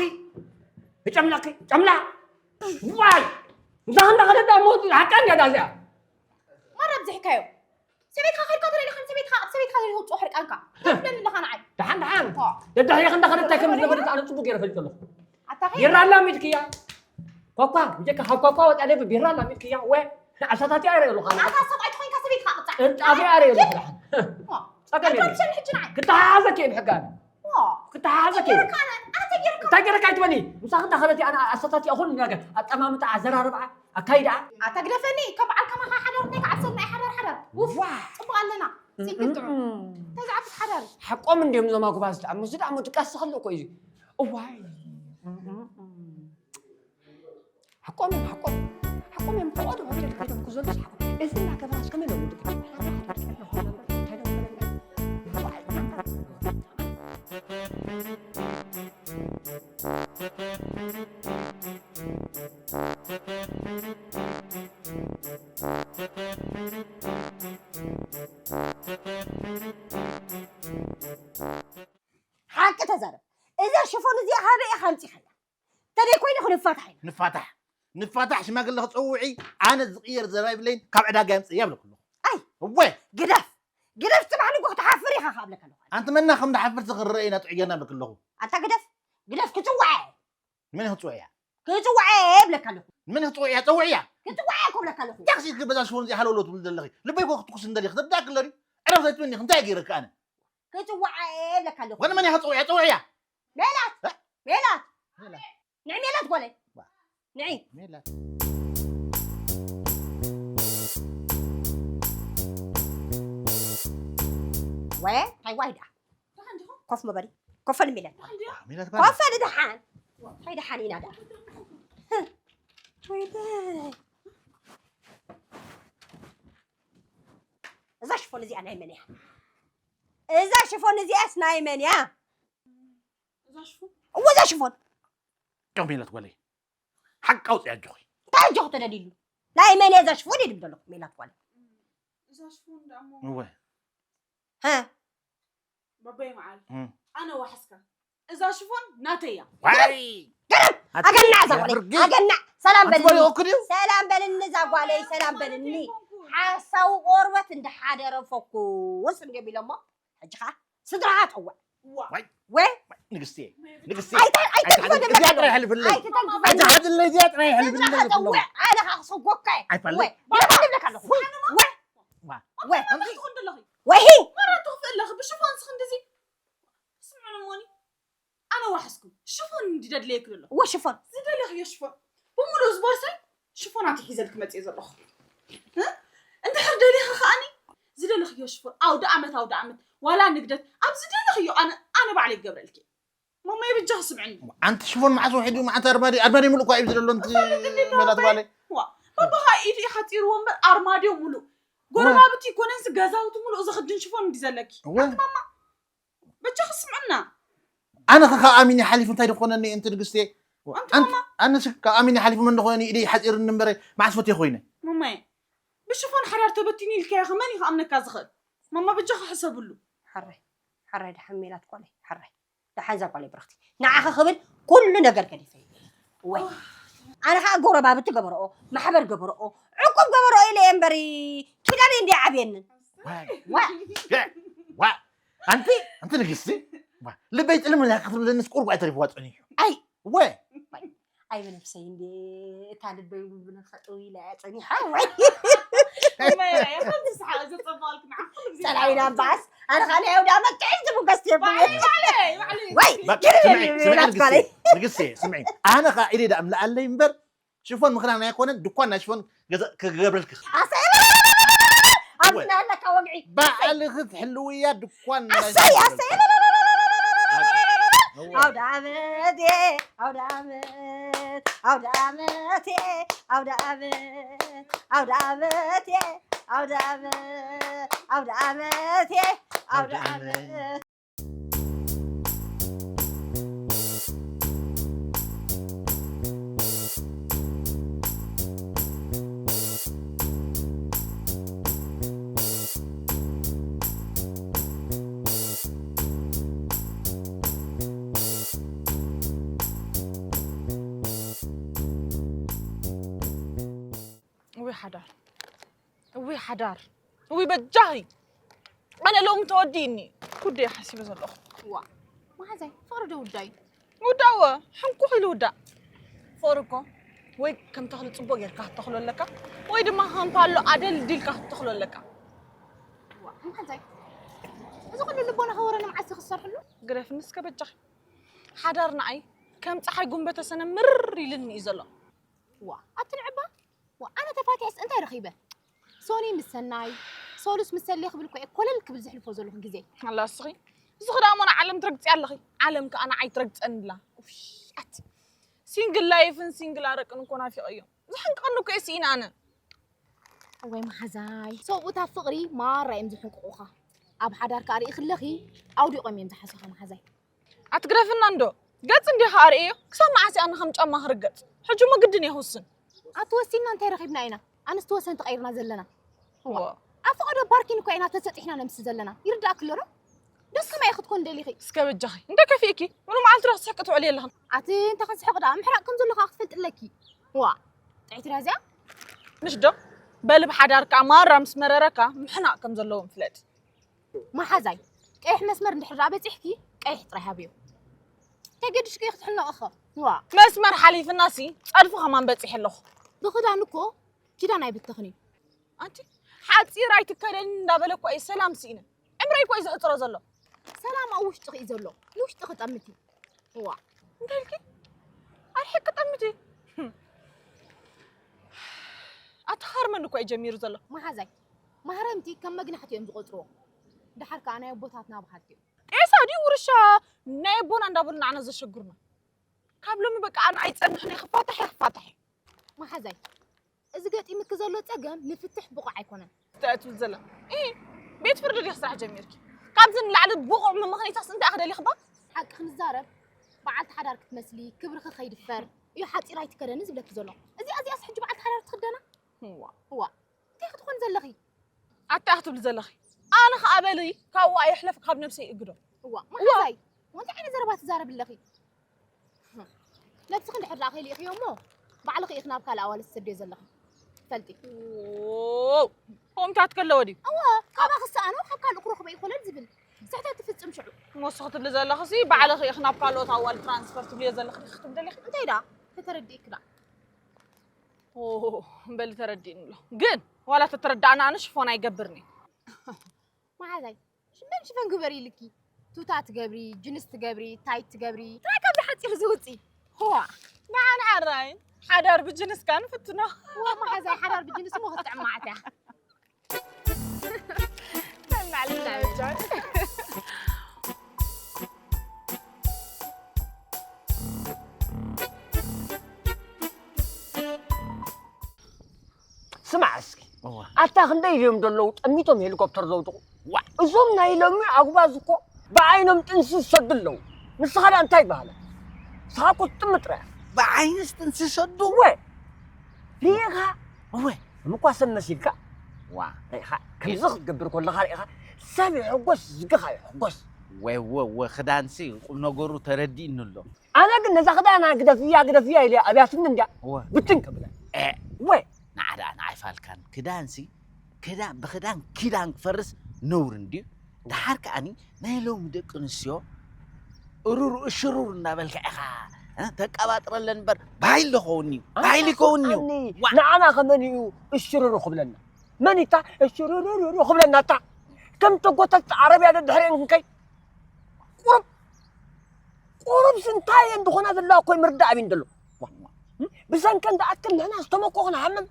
የጨምለኺ፣ ጨምላ። ዋይ፣ እዛ ክንዳ ከደዳ ሞት ሓቃ እንዲያ እዚኣ። ማራ ኣብዚሕካዮ። ሰበይትካ ከድካ ተደሊኻ ንሰበይትካ፣ ኣብ ሰበይትካ ዘይተውፅኦ ሕርቃንካ። ትብለኒ ኣለኻ ንዓይ። ደሓን፣ ደሓን። ዋ። ደድሕሪኺ እንዳኸደት እንታይ ከም ዝነበረት ኣነ ፅቡቅ ገይረ ፈሊጠ ኣለኹ። ኣታ ኸይ ቢራ ኣላሚድክያ። ኳኳ፣ ብጀካ ካብ ኳኳ ወፃ ደብ ቢራ ኣላሚድክያ። ወ፣ ንዓሳታት እያ ርእየ ኣለኹ ኣነ። ኣታ ሰብኣይ ተኾይንካ ሰበይትካ ቅፃዕ። እርጣፊ እያ ርእየ ኣለኹ ደሓን። ዋ። ጸገም ኣታ የለን። ብሸኒ ሕጂ ንዓይ። ክተሓሓዘኪ እየ ብሕጋን። ዋ። ክተሓሓዘኪ እየ። ተጌርካ ኣነ፣ ኣታ ተጌርካ። እንታይ ገይረካ ኣይትበሊ። ምሳኺ እንዳኸደት ኣነ ኣሳታት እያ ኩሉ ነገር። ኣጠማምታ፣ ኣዘራርባ፣ ኣካይዳ። ኣታ ግደፈኒ፣ ከም በዓል ከማኻ ሓዳር እንታይ ክዓብሰልና እዩ ሓዳር ሓዳር። ውፍ፣ ዋ። ጽቡቕ ኣለና። ሲንግል ጥዑም። እም። እንታይ ዝዓብስ ሓዳር እዩ? ሓቆም እንድዮም እዞም ኣጉባዝ ደኣ። እዚ ደኣ እሞ ድቃስ ዝኸልእ እኮ እዩ። እዋይ። እም፣ እም፣ እም። ሓቆም እዮም፣ ሓቆም። ሓቆም እዮም። ብቐዋዶ ሆቴል ከይዶም ክዘሉ ዝሓቁ። እዚ እናገበራስ ከመይ ኢሎም ዝድግፍ? ሓቂ ተዛረብ። እዛ ሽፎን እዚኣ ካበይ ኢኻ ኣምጺኻያ? ተደይ ኮይነ ክንፋታሕ ኢና። ንፋታሕ። ንፋታሕ ሽማግለ ክጸውዒ ኣነ ዝቕየር ዘረባ ይብለይን ካብ ዕዳጋ የምጽእ እያ ብለኩ ኣለኹ። ኣይ። እወ። ግደፍ። ግደፍ ጽባሕ ንግሆ ክትሓፍር ኢኻ ክብለካ ኣለኹ። ኣንቲ መና ከም ድሓፍር ዝኽርአ ኢና ጥዕየና ብለኩ ኣለኹ። ኣታ ግደፍ። ግደፍ ክጽውዓ እየ። ንመን እየ ክጽውዕ እያ? ክጽውዓ እየ ብለካ ኣለኹ። ንመን እየ ክጽውዕ እያ? ጸውዕ እያ። ክጽውዓ እየ ክብለካ ኣለኹ። እንታይ ክሲልክ በዛ ሽፎን እዚኣ ሃለውለው ትብል ዘለኺ? ልበይ እኮ ክትኩስ እንደሊ ክትርዳእክ ኣለኒ። ዕረፍ ዘይትብልኒ እንታይ ገይረካ ኣነ? ክጽውዓ እየ ብለካ ኣለኹ። ወንመን እያ ክጽውዕ እያ? ጸውዕ እያ። ሜላት! እ? ሜላት! ሜላት! ንዒ ሜላት ጓለይ። ዋ። ንዒ። ሜላት። ወየ፣ እንታይ ዋይ ደኣ? ደሓን ዲኹም? ኮፍ ምበሊ። ኮፍ በሊ ሜላት። ደሓን ድያ? ዋ፣ ሜላት ጓለይ። ኮፍ በሊ ደሓን። እንታይ ደሓን ኢና ደኣ? ወይለይ። እዛ ሽፎን እዚኣ ናይ መን እያ? እዛ ሽፎን እዚኣስ ናይ መን እያ? እዛ ሽፎን? እወ፣ እዛ ሽፎን። ጨው ሜላት ጓለይ። ሓቂ ኣውፅኢ ኣጆኺ። እንታይ ኣጆኺ ተደሊሉ? ናይ መን እያ እዛ ሽፎን? ይድም ዘለኹ ሜላት ጓለይ። እዛ ሽፎን ደኣ እሞ እወ። ሀ? በበይ መዓል? እም። ኣነ ዋሕስካ። እዛ ሽፎን ናተይ እያ። ዋይ! ገረብ! ኣቲ ኣገናዕ እዛ ጓለይ! ብርጊ! ኣገናዕ! ሰላም ኣቲ በልኒ! በልኹ ድዩ? ሰላም በልኒ እዛ ጓለይ! ሰላም በልኒ! ሓሳዊ ቆርበት እንዳሓደረ ፈኩስ እንድዮም ኢሎሞ። ሕጂ ኸዓ ስድራኻ ጠውዕ። ዋ። ዋይ! ወ? ንግስቲ! ንግስቲ! ኣይተ-፣ ኣይተንክፈኒ እዚኣ ጥራይ ይሕልፍለይ! ኣይተንክፈኒ! ኣይትሓድለይ እዚኣ ጥራይ ይሕልፍለይ! ስድራኻ ጠውዕ! ኣነ ኸዓ ክሰጎካ እየ! ኣይፋለይ! ወ? ገረብ! ይብለካ ኣለኹ! ወ? ዋ። ወ? መን ትኾን ደለኺ? ወሂ! መራ ትኽፍእ ኣለኺ ብሽፎን ስኽ እንደዚ። ስምዑኒ እሞኒ። ኣነ ዋሕስኩም። ሽፎን እንዲ ደድለየኪ ዘለኹ። እወ ሽፎን። ዝደለኽዮ ሽፎን። ብምሉእ እዚ ቦርሳይ ሽፎናት ሒዘልኪ መፅየ ዘለኹ። እ? እንድሕር ደሊኺ ከኣኒ ዝደለኽዮ ሽፎን። ኣውደ ዓመት፣ ኣውደ ዓመት። ዋላ ንግደት። ኣብ ዝደለኽዮ ኣነ፣ ኣነ ባዕለይ ክገብረልኪ። ማማየ በጃኺ ስምዕኒ። ኣንቲ ሽፎን መዓስ ውሒዱ፣ መዓስ ኣርማዲ፣ ኣርማዲ ሙሉእ እኳ እዩ ዘሎ፣ እንቲ እፋ ንግዲ ዶ ሜላት ኣባይ? ጓለይ። ዋ፣ ባባኻ ኢዱ እዩ ሓፂርዎ እምበር ኣርማድዮ ሙሉእ። ዋ። ጎረባብቲ ይኮነንስ ገዛውቲ ሙሉእ ዝኽድን ሽፎን እንዲ ዘለኪ። እወ። ኣንቲ ማማ፣ በጃኺ ስምዕና። ኣነ ኸ ካብ ኣሚኒ ሓሊፉ እንታይ ድኾነኒ፣ እንቲ ንግስቴ? ኣንቲ ኣንቲ-፣ ማማ። ኣነስ ካብ ኣሚኒ ሓሊፉ መን ድኾነኒ፣ ኢደይ ሓፂርኒ እምበረ፣ መዓስ ፈትየ ኮይነ? ማማየ፣ ብሽፎን ሓዳር ተበቲኑ ኢልካዮ ኸ መን እዩ ክኣምነካ ዝኽእል? ማማ፣ በጃኺ ሕሰብሉ። ሓራይ፣ ሓራይ፣ ደሓን ሜላት ጓለይ፣ ሓራይ። ደሓን እዛ ጓለይ ብርኽቲ። ንዓኺ ክብል ኩሉ ነገር ገዲፈ እየ። ወይ። ኣነ ኸዓ ጎረባብቲ ገበረኦ፣ ማሕበር ገበረኦ፣ ዕቁብ ገበረኦ ኢለ ሪ ኪዳነ እንዲ ዓብየንን። ዋይ ዋ ዋ ኣንቲ ኣንቲ ንግስቲ ዋ ልበይ ጥልም ኢላ ክትብለንስ ቁርቋይ ተሪፍዋ ጸኒሑ። ኣይ ወ ኣይ ብነፍሰይ እንዲ እታ ልበይ ብነፍሳ ጠው ኢላ እያ ጸኒሓ። ወይ ጸላኢና እምበኣስ ኣነ ከዓ ናይ ኣውደ ዓመት ጥዕምቲ ሙገስ የብለይ። ወይ በቃ ስምዒ ስምዒ ንግስቲ ንግስቲ ስምዒ ኣነ ከዓ ኢደይ ደኣ እምልኣለይ እምበር ሽፎን ምኽዳን ኣይኮነን ድኳን ናይ ሽፎን ገዛ ክገብረልኪ ኣሰይ ኣብዚ ናይ ኣለካ ወግዒ ባዕልኺ ትሕልውያ ድኳን ናይ ኣሰይ ሽፎን ኣሰይ ገዛ። ኣውደ ዓመት ኣውደ ዓመት ኣውደ ዓመት ኣውደ ዓመት ኣውደ ዓመት ኣውደ ዓመት ኣውደ ዓመት ኣውደ ዓመት እውይ ሓዳር እውይ ሓዳር እውይ በጃኺ ኣነ ሎሚ ተወዲእኒ ጉደይ ሓሲበ ዘለኹ ዋ መሓዛይ ፍቕሪ ዶ ውዳይ ውዳወ ሕንኩኽ ኢሉ ውዳእ ፍቕሪ እኮ ወይ ከም ተኽሊ ፅቡቅ ጌርካ ክትተኽሎ ኣለካ ወይ ድማ ከም ፓሎ ኣደልዲልካ ክትተኽሎ ኣለካ ዋ መሓዛይ እዚ ኩሉ ልቦና ከወረ ንምዓሲ ክሰርሕሉ ግደፍኒ እስከ በጃኺ ሓዳር ንዓይ ከም ፀሓይ ጉንበተ ሰነ ምርር ኢልኒ እዩ ዘሎ ዋ ኣቲ ንዕባ ዋ ኣነ ተፋቲሐስ እንታይ ረኺበ ሶኒ ምስ ሰናይ ሶሉስ ምስ ሰሌ ክብል ኮየ ኮለል ክብል ዝሕልፎ ዘለኹ ግዜ ኣላ እስኺ እዚ ክዳሞ ንዓለም ትረግፂ ኣለኺ ዓለም ከዓ ንዓይ ትረግፀኒ ኣላ ኣቲ ሲንግል ላይፍን ሲንግል ኣረቅን እኮ ናፊቐዮ ዝሕንቀኒ እኮ እየ ስኢነ ኣነ ወይ መሓዛይ ሰብኡታት ፍቕሪ ማራ እዮም ዝሕንቅቑኻ ኣብ ሓዳር ከዓ ርኢ ክለኺ ኣውዲቖም እዮም ዝሓሱኻ መሓዛይ ኣትግረፍና እንዶ ገፅ እንዲኻ ኣርእዮ ክሳብ መዓስ ኣነ ከም ጫማ ክርገፅ ሕጂ እሞ ግድን እየ ክውስን ኣቲ ወሲንና እንታይ ረኺብና ኢና ኣንስቲ ወሰን ተቐይርና ዘለና ኣብ ፈቐዶ ባርኪን እኮ ኢና ተሰጢሕና ነምሲ ዘለና ይርዳእኪ ኣሎ ዶ ደስ ከማይ ክትኮን ደሊኺ እስከ በጃኺ እንደ ከፊእኪ ሙሉ መዓልቲ ዶ ክትስሕቂ ትውዕሊ ኣለኽን ኣቲ እንተ ክንስሕቕ ደኣ ምሕራቕ ከም ዘለኻ ክትፈልጢ ኣለኪ ዋ ጥዕይቲ ዳዚኣ ምሽ ዶ በልብ ሓዳርካ ማራ ምስ መረረካ ምሕናቕ ከም ዘለዎም ፍለጥ መሓዛይ ቀይሕ መስመር እንድሕር ደኣ በፂሕኪ ቀይሕ ጥራይ ሃብዮ ተገድሽኪ ክትሕነቕ እኸ ዋ መስመር ሓሊፍና ሲ ፀድፊ ከማን በፂሐ ኣለኹ ብኽዳን እኮ ኪዳን ኣይብተኽን እዩ ኣንቲ ሓፂር ኣይትከደኒ እንዳበለ እኮ እዩ ሰላም ስኢነ ዕምረይ እኮ እዩ ዝሕፅሮ ዘሎ ሰላም ኣብ ውሽጥኺ እዩ ዘሎ ንውሽጥኺ ጠምቲ ዋ እንታይ ኢልኪ ኣርሒቅ ጠምቲ ኣተኻርመኒ እኮ እዩ ጀሚሩ ዘሎ መሓዛይ ማህረምቲ ከም መግናሕቲ እዮም ዝቆፅርዎ ድሓር ከዓ ናይ ኣቦታትና ባህልቲ እዮም ጤሳ ድዩ ውርሻ ናይ ኣቦና እንዳበሉ ንዓና ዘሸግሩና ካብ ሎሚ በቃ ኣነ ኣይፀንሕን እየ ክፋታሕ እየ ክፋታሕ እየ መሓዛይ እዚ ገጢምኪ ዘሎ ፀገም ንፍትሕ ብቑዕ ኣይኮነን እንታይ ትብል ዘላ ኢ ቤት ፍርዲ ዲኺ ስራሕ ጀሚርኪ ካብዚ ንላዕሊ ብቑዕ ምምኽኒታስ እንታይ ክደሊኽባ ሓቂ ክንዛረብ በዓልቲ ሓዳር ክትመስሊ ክብርኺ ከይድፈር እዩ ሓፂር ኣይትከደኒ ዝብለኪ ዘሎ እዚኣ እዚኣስ ሕጂ በዓልቲ ሓዳር ትኽደና እዋ እዋ እንታይ ክትኾን ዘለኺ ኣታ ክትብሊ ዘለኺ ኣነ ኸዓ በሊ ካብኡ ኣይሕለፍ ካብ ነብሰይ እግዶ እዋ መሓዛይ እንታይ ዓይነት ዘረባ ትዛረብ ኣለኺ ነብስኺ እንድሕር ደኣ ከይልኢኽዮ እሞ ባዕልኺ ኢኺ ናብ ካልእ ኣዋልድ ትሰድዮ ዘለኺ ፈልጢ ከምታት ከለዎ ድዩ እወ ካባኺ ዝሰኣኖ ካብ ካልእ ክረኽቦ እዩ ኮለል ዝብል ስሕተት ትፍፅም ሽዑ ንሱ ክትብሊ ዘለኽሲ ባዕልኺ ኢኺ ናብ ካልኦት ኣዋልድ ትራንስፈር ትብልዮ ዘለኺ ዲኺ ክትብሊ ደሊኺ እንታይ ደኣ ተተረዲእኪ ደኣ በሊ ተረዲእኒ ኣሎ ግን ዋላ ተተረዳእና ኣነ ሽፎን ኣይገብርኒ መሓዛይ ሽመን ሽፈን ግበሪ ኢልኪ ቱታ ትገብሪ ጅንስ ትገብሪ ታይት ትገብሪ ጥራይ ካብ ሓፂር ዝውፅእ ዋ ንዓን ሓራይ ሓዳር ብጅንስካ ንፍትኖ ዋ መሓዛይ ሓዳር ብጅንስ ሞ ክትጥዕም መዓት እያ ስማዕ እስኪ ኣታ ክንደይ እዮም ዘለዉ ጠሚቶም ሄሊኮፕተር ዘውድቑ እዞም ናይ ሎሚ ኣጉባዝ እኮ ብዓይኖም ጥንሲ ዝሰዱ ኣለዉ ንስኻ ዳ እንታይ ይበሃለ ንስኻ እኮ ትጥምጥ ጥራይ ብዓይንስ ጥንሲ ሰዱ እወ ርኢኻ እወ እምኳ ሰብ መሲልካ ዋ ርኢኻ ከምዚ ክትገብር ከለኻ ርኢኻ ሰብ ይሕጎስ ዝግኻ ይሕጎስ ወወወ ክዳንሲ ቁም ነገሩ ተረዲእኒ ኣሎ ኣነ ግን ነዛ ክዳና ግደፍያ ግደፍያ ኢለ ኣብያትኒ እንድያ እወ ብትን ከብለ እ ወይ ንዓዳ ንዓይፋልካን ክዳንሲ ክዳን ብክዳን ኪዳን ክፈርስ ነውሪ እንድዩ። ደሓር ከኣኒ ናይ ሎሚ ደቂ ኣንስትዮ እሩር እሽሩር እናበልካ ኢኻ እ፣ ተቀባጥረለን እምበር ባህሊ ይኸውን እዩ። ባህሊ ይኸውን እዩ። ኣኒ ዋ። ንዓና ከመን እዩ እሽሩሩ ክብለና? መን ይታ እሽሩሩሩሩ ክብለና? እታ ከም ተጎተት ዓረብያ ደድሕሪአን ክንከይ ቁሩብ ቁሩብስ እንታይ እየን ዝኾና ዘለዋ እኮ ምርዳእ ኣብን ዘሎ። ብሰንከን ዝኣክል ንሕና ዝተመኮኹ ንሃምም።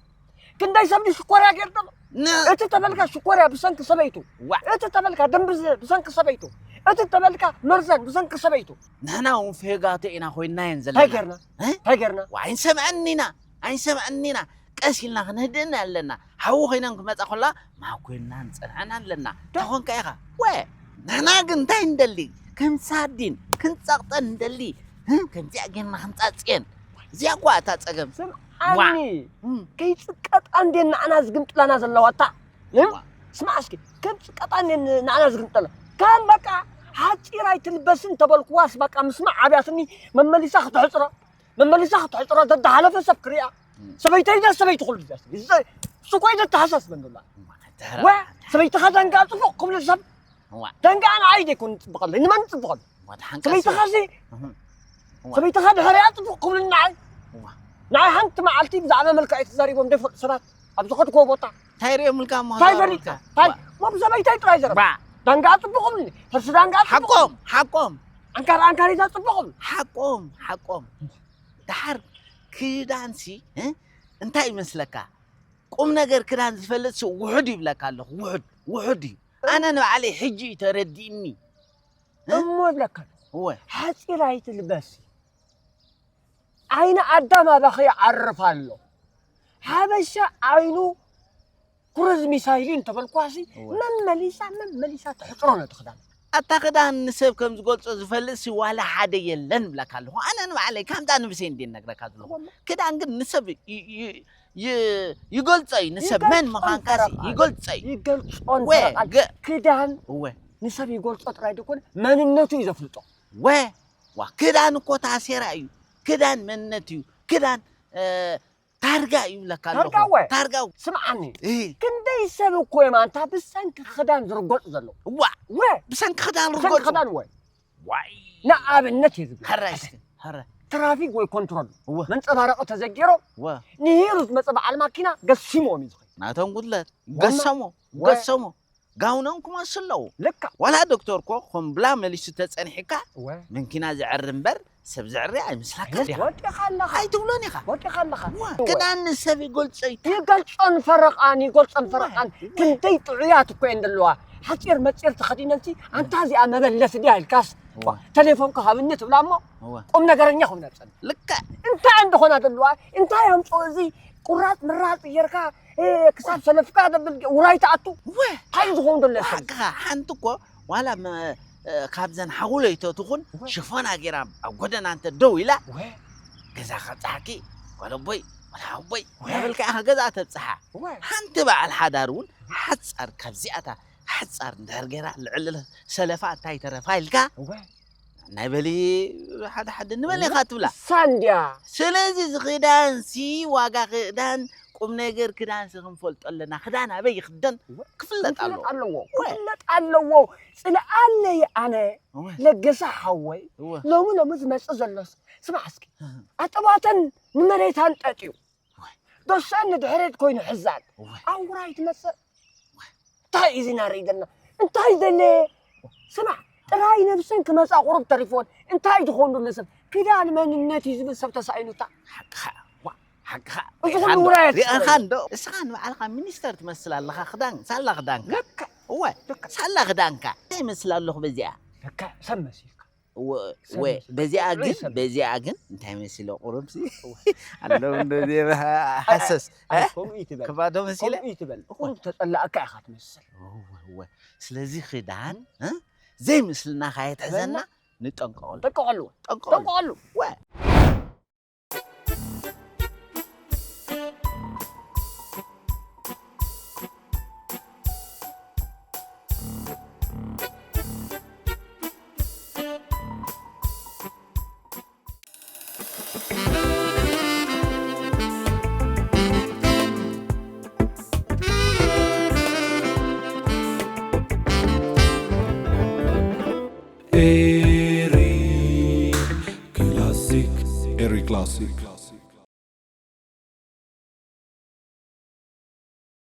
ክንደይ ሰብ ሽኮርያ ገይሩ ዘሎ። ን- እቲ ተበልካ ሽኮርያ ብሰንኪ ሰበይቱ። ዋ። እቲ ተበልካ ድንብዝ ብሰንኪ ሰበይቱ። እቲ ተበልካ መርዘን ብሰንኪ ሰበይቱ። ንሕና እውን ፌጋቶ ኢና ኮይንናየን እንታይ ዘለና። ገርና? እ? እንታይ ገርና? ዋ፣ ኣይንሰምዐን ኢና። ኣይንሰምዐን ኢና። ቀስ ኢልና ክንህድእን ኣለና። ሓዊ ኮይነን ክመጻ ከላ ማኮንና ንጸንሐን ኣለና። ተኾንካ ኢኻ። ወ፣ ንሕና ግን እንታይ እንደሊ? ከም ሳርዲን ክንጸቕጠን እንደሊ። እ? ከምዚኣ ጌርና ክንጻጽየን። እዚኣ እኳ እታ ጸገም። ስምዓኒ፣ ዋ። እም። ከይጽቀጣ እንዴ ንዓና ዝግምጥላና ዘለዋ እታ። እ? ዋ። ስማዕ እስኪ፣ ከም ጽቀጣ እንዴ ንዓና ዝግምጥላ። ከም በቃ ሓጺር ኣይትልበስን ተበልኩዋስ በቃ ምስማዕ ኣብያትኒ መመሊሳ ክትሕጽሮ። መመሊሳ ክትሕጽሮ ዘተሓለፈ ሰብ ክሪኣ። እም። ሰበይተይ ደ ሰበይቲ ኩሉ ደ ሰበይቲ። እሱ እኮ እዩ ዘተሓሳስበን ዘሎ። እማ፣ ተራ-፣ ወ፣ ሰበይትኻ ደንጋ ጽቡቕ ክብሉ ሰብ። እዋ። ደንጋ ንዓይ ደይኮን ጽቡቐለይ፣ ንመን ጽቡቐሉ? እዋ፣ ተሓንቀስ ሰበይትኻ እዋ። ሲ-፣ እህ። እዋ። ሰበይትኻ ድሕሪኣ ጽቡቕ ክብሉ ንዓይ። እዋ። ንዓይ ሓንቲ መዓልቲ ብዛዕባ መልክዐይ ተዛሪቦም ደይፈልጡ ሰባት ኣብ ዝኸድክዎ ቦታ። እንታይ ርእዮምልካ እሞ እንታይ ተዛረቡልካ? ፈሊጥካ? እንታይ? እዋ። ሞብ ሰበይተይ ጥራይ ዘረባ። እዋ። ደንጋ ጽቡቕ ክብሉኒ። ተርሲ ደንጋ ጽቡቕ ሓቆም፣ ሓቆም። ኣንካር ኣንካሪዛ ጽቡቕ ክብሉ። ሓቆም፣ ሓቆም። ደሓር ክዳንሲ፣ እ? እንታይ ይመስለካ? ቁም ነገር ክዳን ዝፈልጥሲ ውሑድ ይብለካ ኣለኹ። ውሑድ፣ ውሑድ እዩ። ኣነ ንባዕለይ ሕጂ እዩ ተረዲእኒ። እ? እሞ ይብለካ። እወ። ሓጺር ኣይትልበሲ። ዓይኒ ኣዳም ኣባኺ ይዓርፍ ኣሎ። ሓበሻ ዓይኑ ኩርዝ ሚሳይል እዩ እንተበልኳሲ፣ እወ። መመሊሳ፣ መመሊሳ ትሕጽሮ ነቲ ክዳን። ኣታ ክዳን ንሰብ ከም ዝገልጾ ዝፈልጥሲ ዋላ ሓደ የለን እብለካ ኣለኹ። ኣነ ንባዕለይ ከምዛ ንብሰይ እንድየ እነግረካ ዘለኹ። እወ። ክዳን ግን ንሰብ ይ-፣ ይ-፣ ይ-፣ ይገልጾ እዩ። ንሰብ መን ይገልጾን ምዃንካሲ ፈረቓን። ይገልጾ እዩ። ይገልጾን ወ-፣ ፈረቓን። ገ-፣ ክዳን እወ። ንሰብ ይገልጾ ጥራይ ደይኮነ፣ መንነቱ እዩ ዘፍልጦ። ወ-፣ ዋ፣ ክዳን እኮ ታሴራ እዩ። ክዳን መንነት እዩ። ክዳን፣ እ፣ ታርጋ እዩ እብለካ ኣለኹ። ታርጋ ወ? ታርጋ። ስምዓኒ። እ። ክንደይ ሰብ እኮ እዮም ኣንታ ብሰንኪ ክዳን ዝርገጹ ዘለዉ። እዋ። ወ? ብሰንኪ ክዳን ብሰንኪ ዝርገጹ። ክዳን ወ? ዋይ። ንኣብነት እየ ዝብል። ሕራይ እስኪ፣ ሕራይ። ትራፊክ ወይ ኮንትሮል እወ። መንጸባረቒ ተዘጊሮም እወ። ንሂሩ ዝመጸ በዓል ማኪና ገሲሞም እዩ ዝኸይድ። ናቶም ጉድለት። ወማ-፣ ገሰሞ፣ ወ-፣ ገሰሞ። ጋውኖም ክመስሉ ኣለዉ። ልክዕ። ዋላ ዶክተር እኮ ከም ብላ መሊሱ ተጸኒሕካ እወ። መንኪና ዘዕሪ እምበር ሰብ ዘዕሪ ኣይመስላካ ኣይመስ-፣ ዲኻ? ወዲኻ ኣለኻ። ኣይትብሎን ኢኻ። ወዲኻ ኣለኻ። እወ፣ እወ። ክዳን ንሰብ ይገልጾ እዩ። ይገልጾን ፈረቓን፣ ይገልጾን እወ፣ ፈረቓን። እወ። ክንደይ ጥዑያት እኮ እየን ዘለዋ። ሓጺር መጺር ተኸዲነንሲ፣ ኣንታ እዚኣ መበለት ድያ ኢልካስ፣ እወ። ተሌፎንካ ሃብኒ ትብላ እሞ፣ እወ። ቁም ነገረኛ ኮይና ትጸንሕ። ልክዕ። እንታይ እንደኾና ዘለዋ፣ እንታይ ኣምጽኦ እዚ ቁራጽ ምራጽ ጌርካ፣ እ፣ ክሳብ ሰለፍካ ዘብል ውራይ ትኣቱ? ወ። እንታይ ዝኸውን ዘሎ ሰብ? ሓቅኻ፣ ሓንቲ እኮ ዋላ መ-፣ እ፣ ካብዘን ሓጉለይቶ ትኹን ወ። ሽፎና ጌራ ኣብ ጎደና እንተ ደው ኢላ፣ ወ። ገዛ ከብጽሓኪ፣ ጓል ኣቦይ፣ ወላ ኣቦይ፣ ወ። እናበልካ ኢኻ ገዛ ተብጽሓ። ወ። ሓንቲ በዓል ሓዳር እውን ሓጻር ካብዚኣታ ሓጻር እንድሕር ጌራ ልዕሊ ሰለፋ እንታይ ተረፋ ኢልካ? ወ። ናይ በሊ ሓደ ሓደ ንበል ኢኻ ትብላ። እሳ እንድያ። ስለዚ እዚ ክዳንሲ ዋጋ ክዳን ቁም ነገር ክዳንሲ ክንፈልጦ ኣለና። ክዳን ኣበይ ይኽደን ወ-፣ ክፍለጥ ኣለዎ። ክፍለጥ ኣለዎ። ወ-፣ ክፍለጥ ኣለዎ። ጽልኣለይ ኣነ ወ-፣ ለገሰ ሓወይ ወ-፣ ሎሚ ሎሚ ዝመጽእ ዘሎስ ስማዕ እስኪ። እህ። ኣጠባተን ንመሬት ኣንጠጥዩ። ወ-፣ ዶሰን ንድሕሬት ኮይኑ ሕዛን። ወ-፣ ኣውራይ ትመጽእ። እንታይ እዩ እዚ ናረይ ዘለና? እንታይ ደለ? ስማዕ፣ ጥራይ ነብሰን ክመጻ ቁሩብ ተሪፎን። እንታይ ዝኾኑ ደለ ሰብ? ክዳን መንነት እዩ ዝብል ሰብ ተሳኢኑታ። ሓቅኻ። ዋ፣ ሓቅኻ። እዚ ሪእኻ ኩሉ እንዶ? ውራያት ሪእኻ ሰብ። እንዶ? እስኻ ንባዕልኻ ሚኒስተር ትመስል ኣለኻ። ክዳን፣ ሳላ ክዳንካ። ልክዕ። እወ፣ ልክዕ። ሳላ ክዳንካ። እንታይ ይመስል ኣለኹ በዚኣ? ልክዕ፣ ሰብ መሲልካ። ወ-፣ ሰብ ወ-፣ መሲልካ። በዚኣ ጥዑይ ግን፣ ሰብ። በዚኣ ግን እንታይ መሲለ ቁሩብሲ? እወ። ኣለዉ እንዶ ዜ-፣ ሓሰስ። ኣይ፣ እ? ከምኡ ይትበል። ክባዶ መሲለ? ከምኡ ይትበል። እወ። ቁሩብ ተጸላእካ ኢኻ ትመስል። እወ፣ እወ። ስለዚ ክዳን፣ እ? ዘይምስልና ካየትሕዘና በልና። ንጠንቀቐሉ። ጠንቀቐሉ። ጠንቀቐሉ። ጠንቀቐሉ። ወ-፣ classic.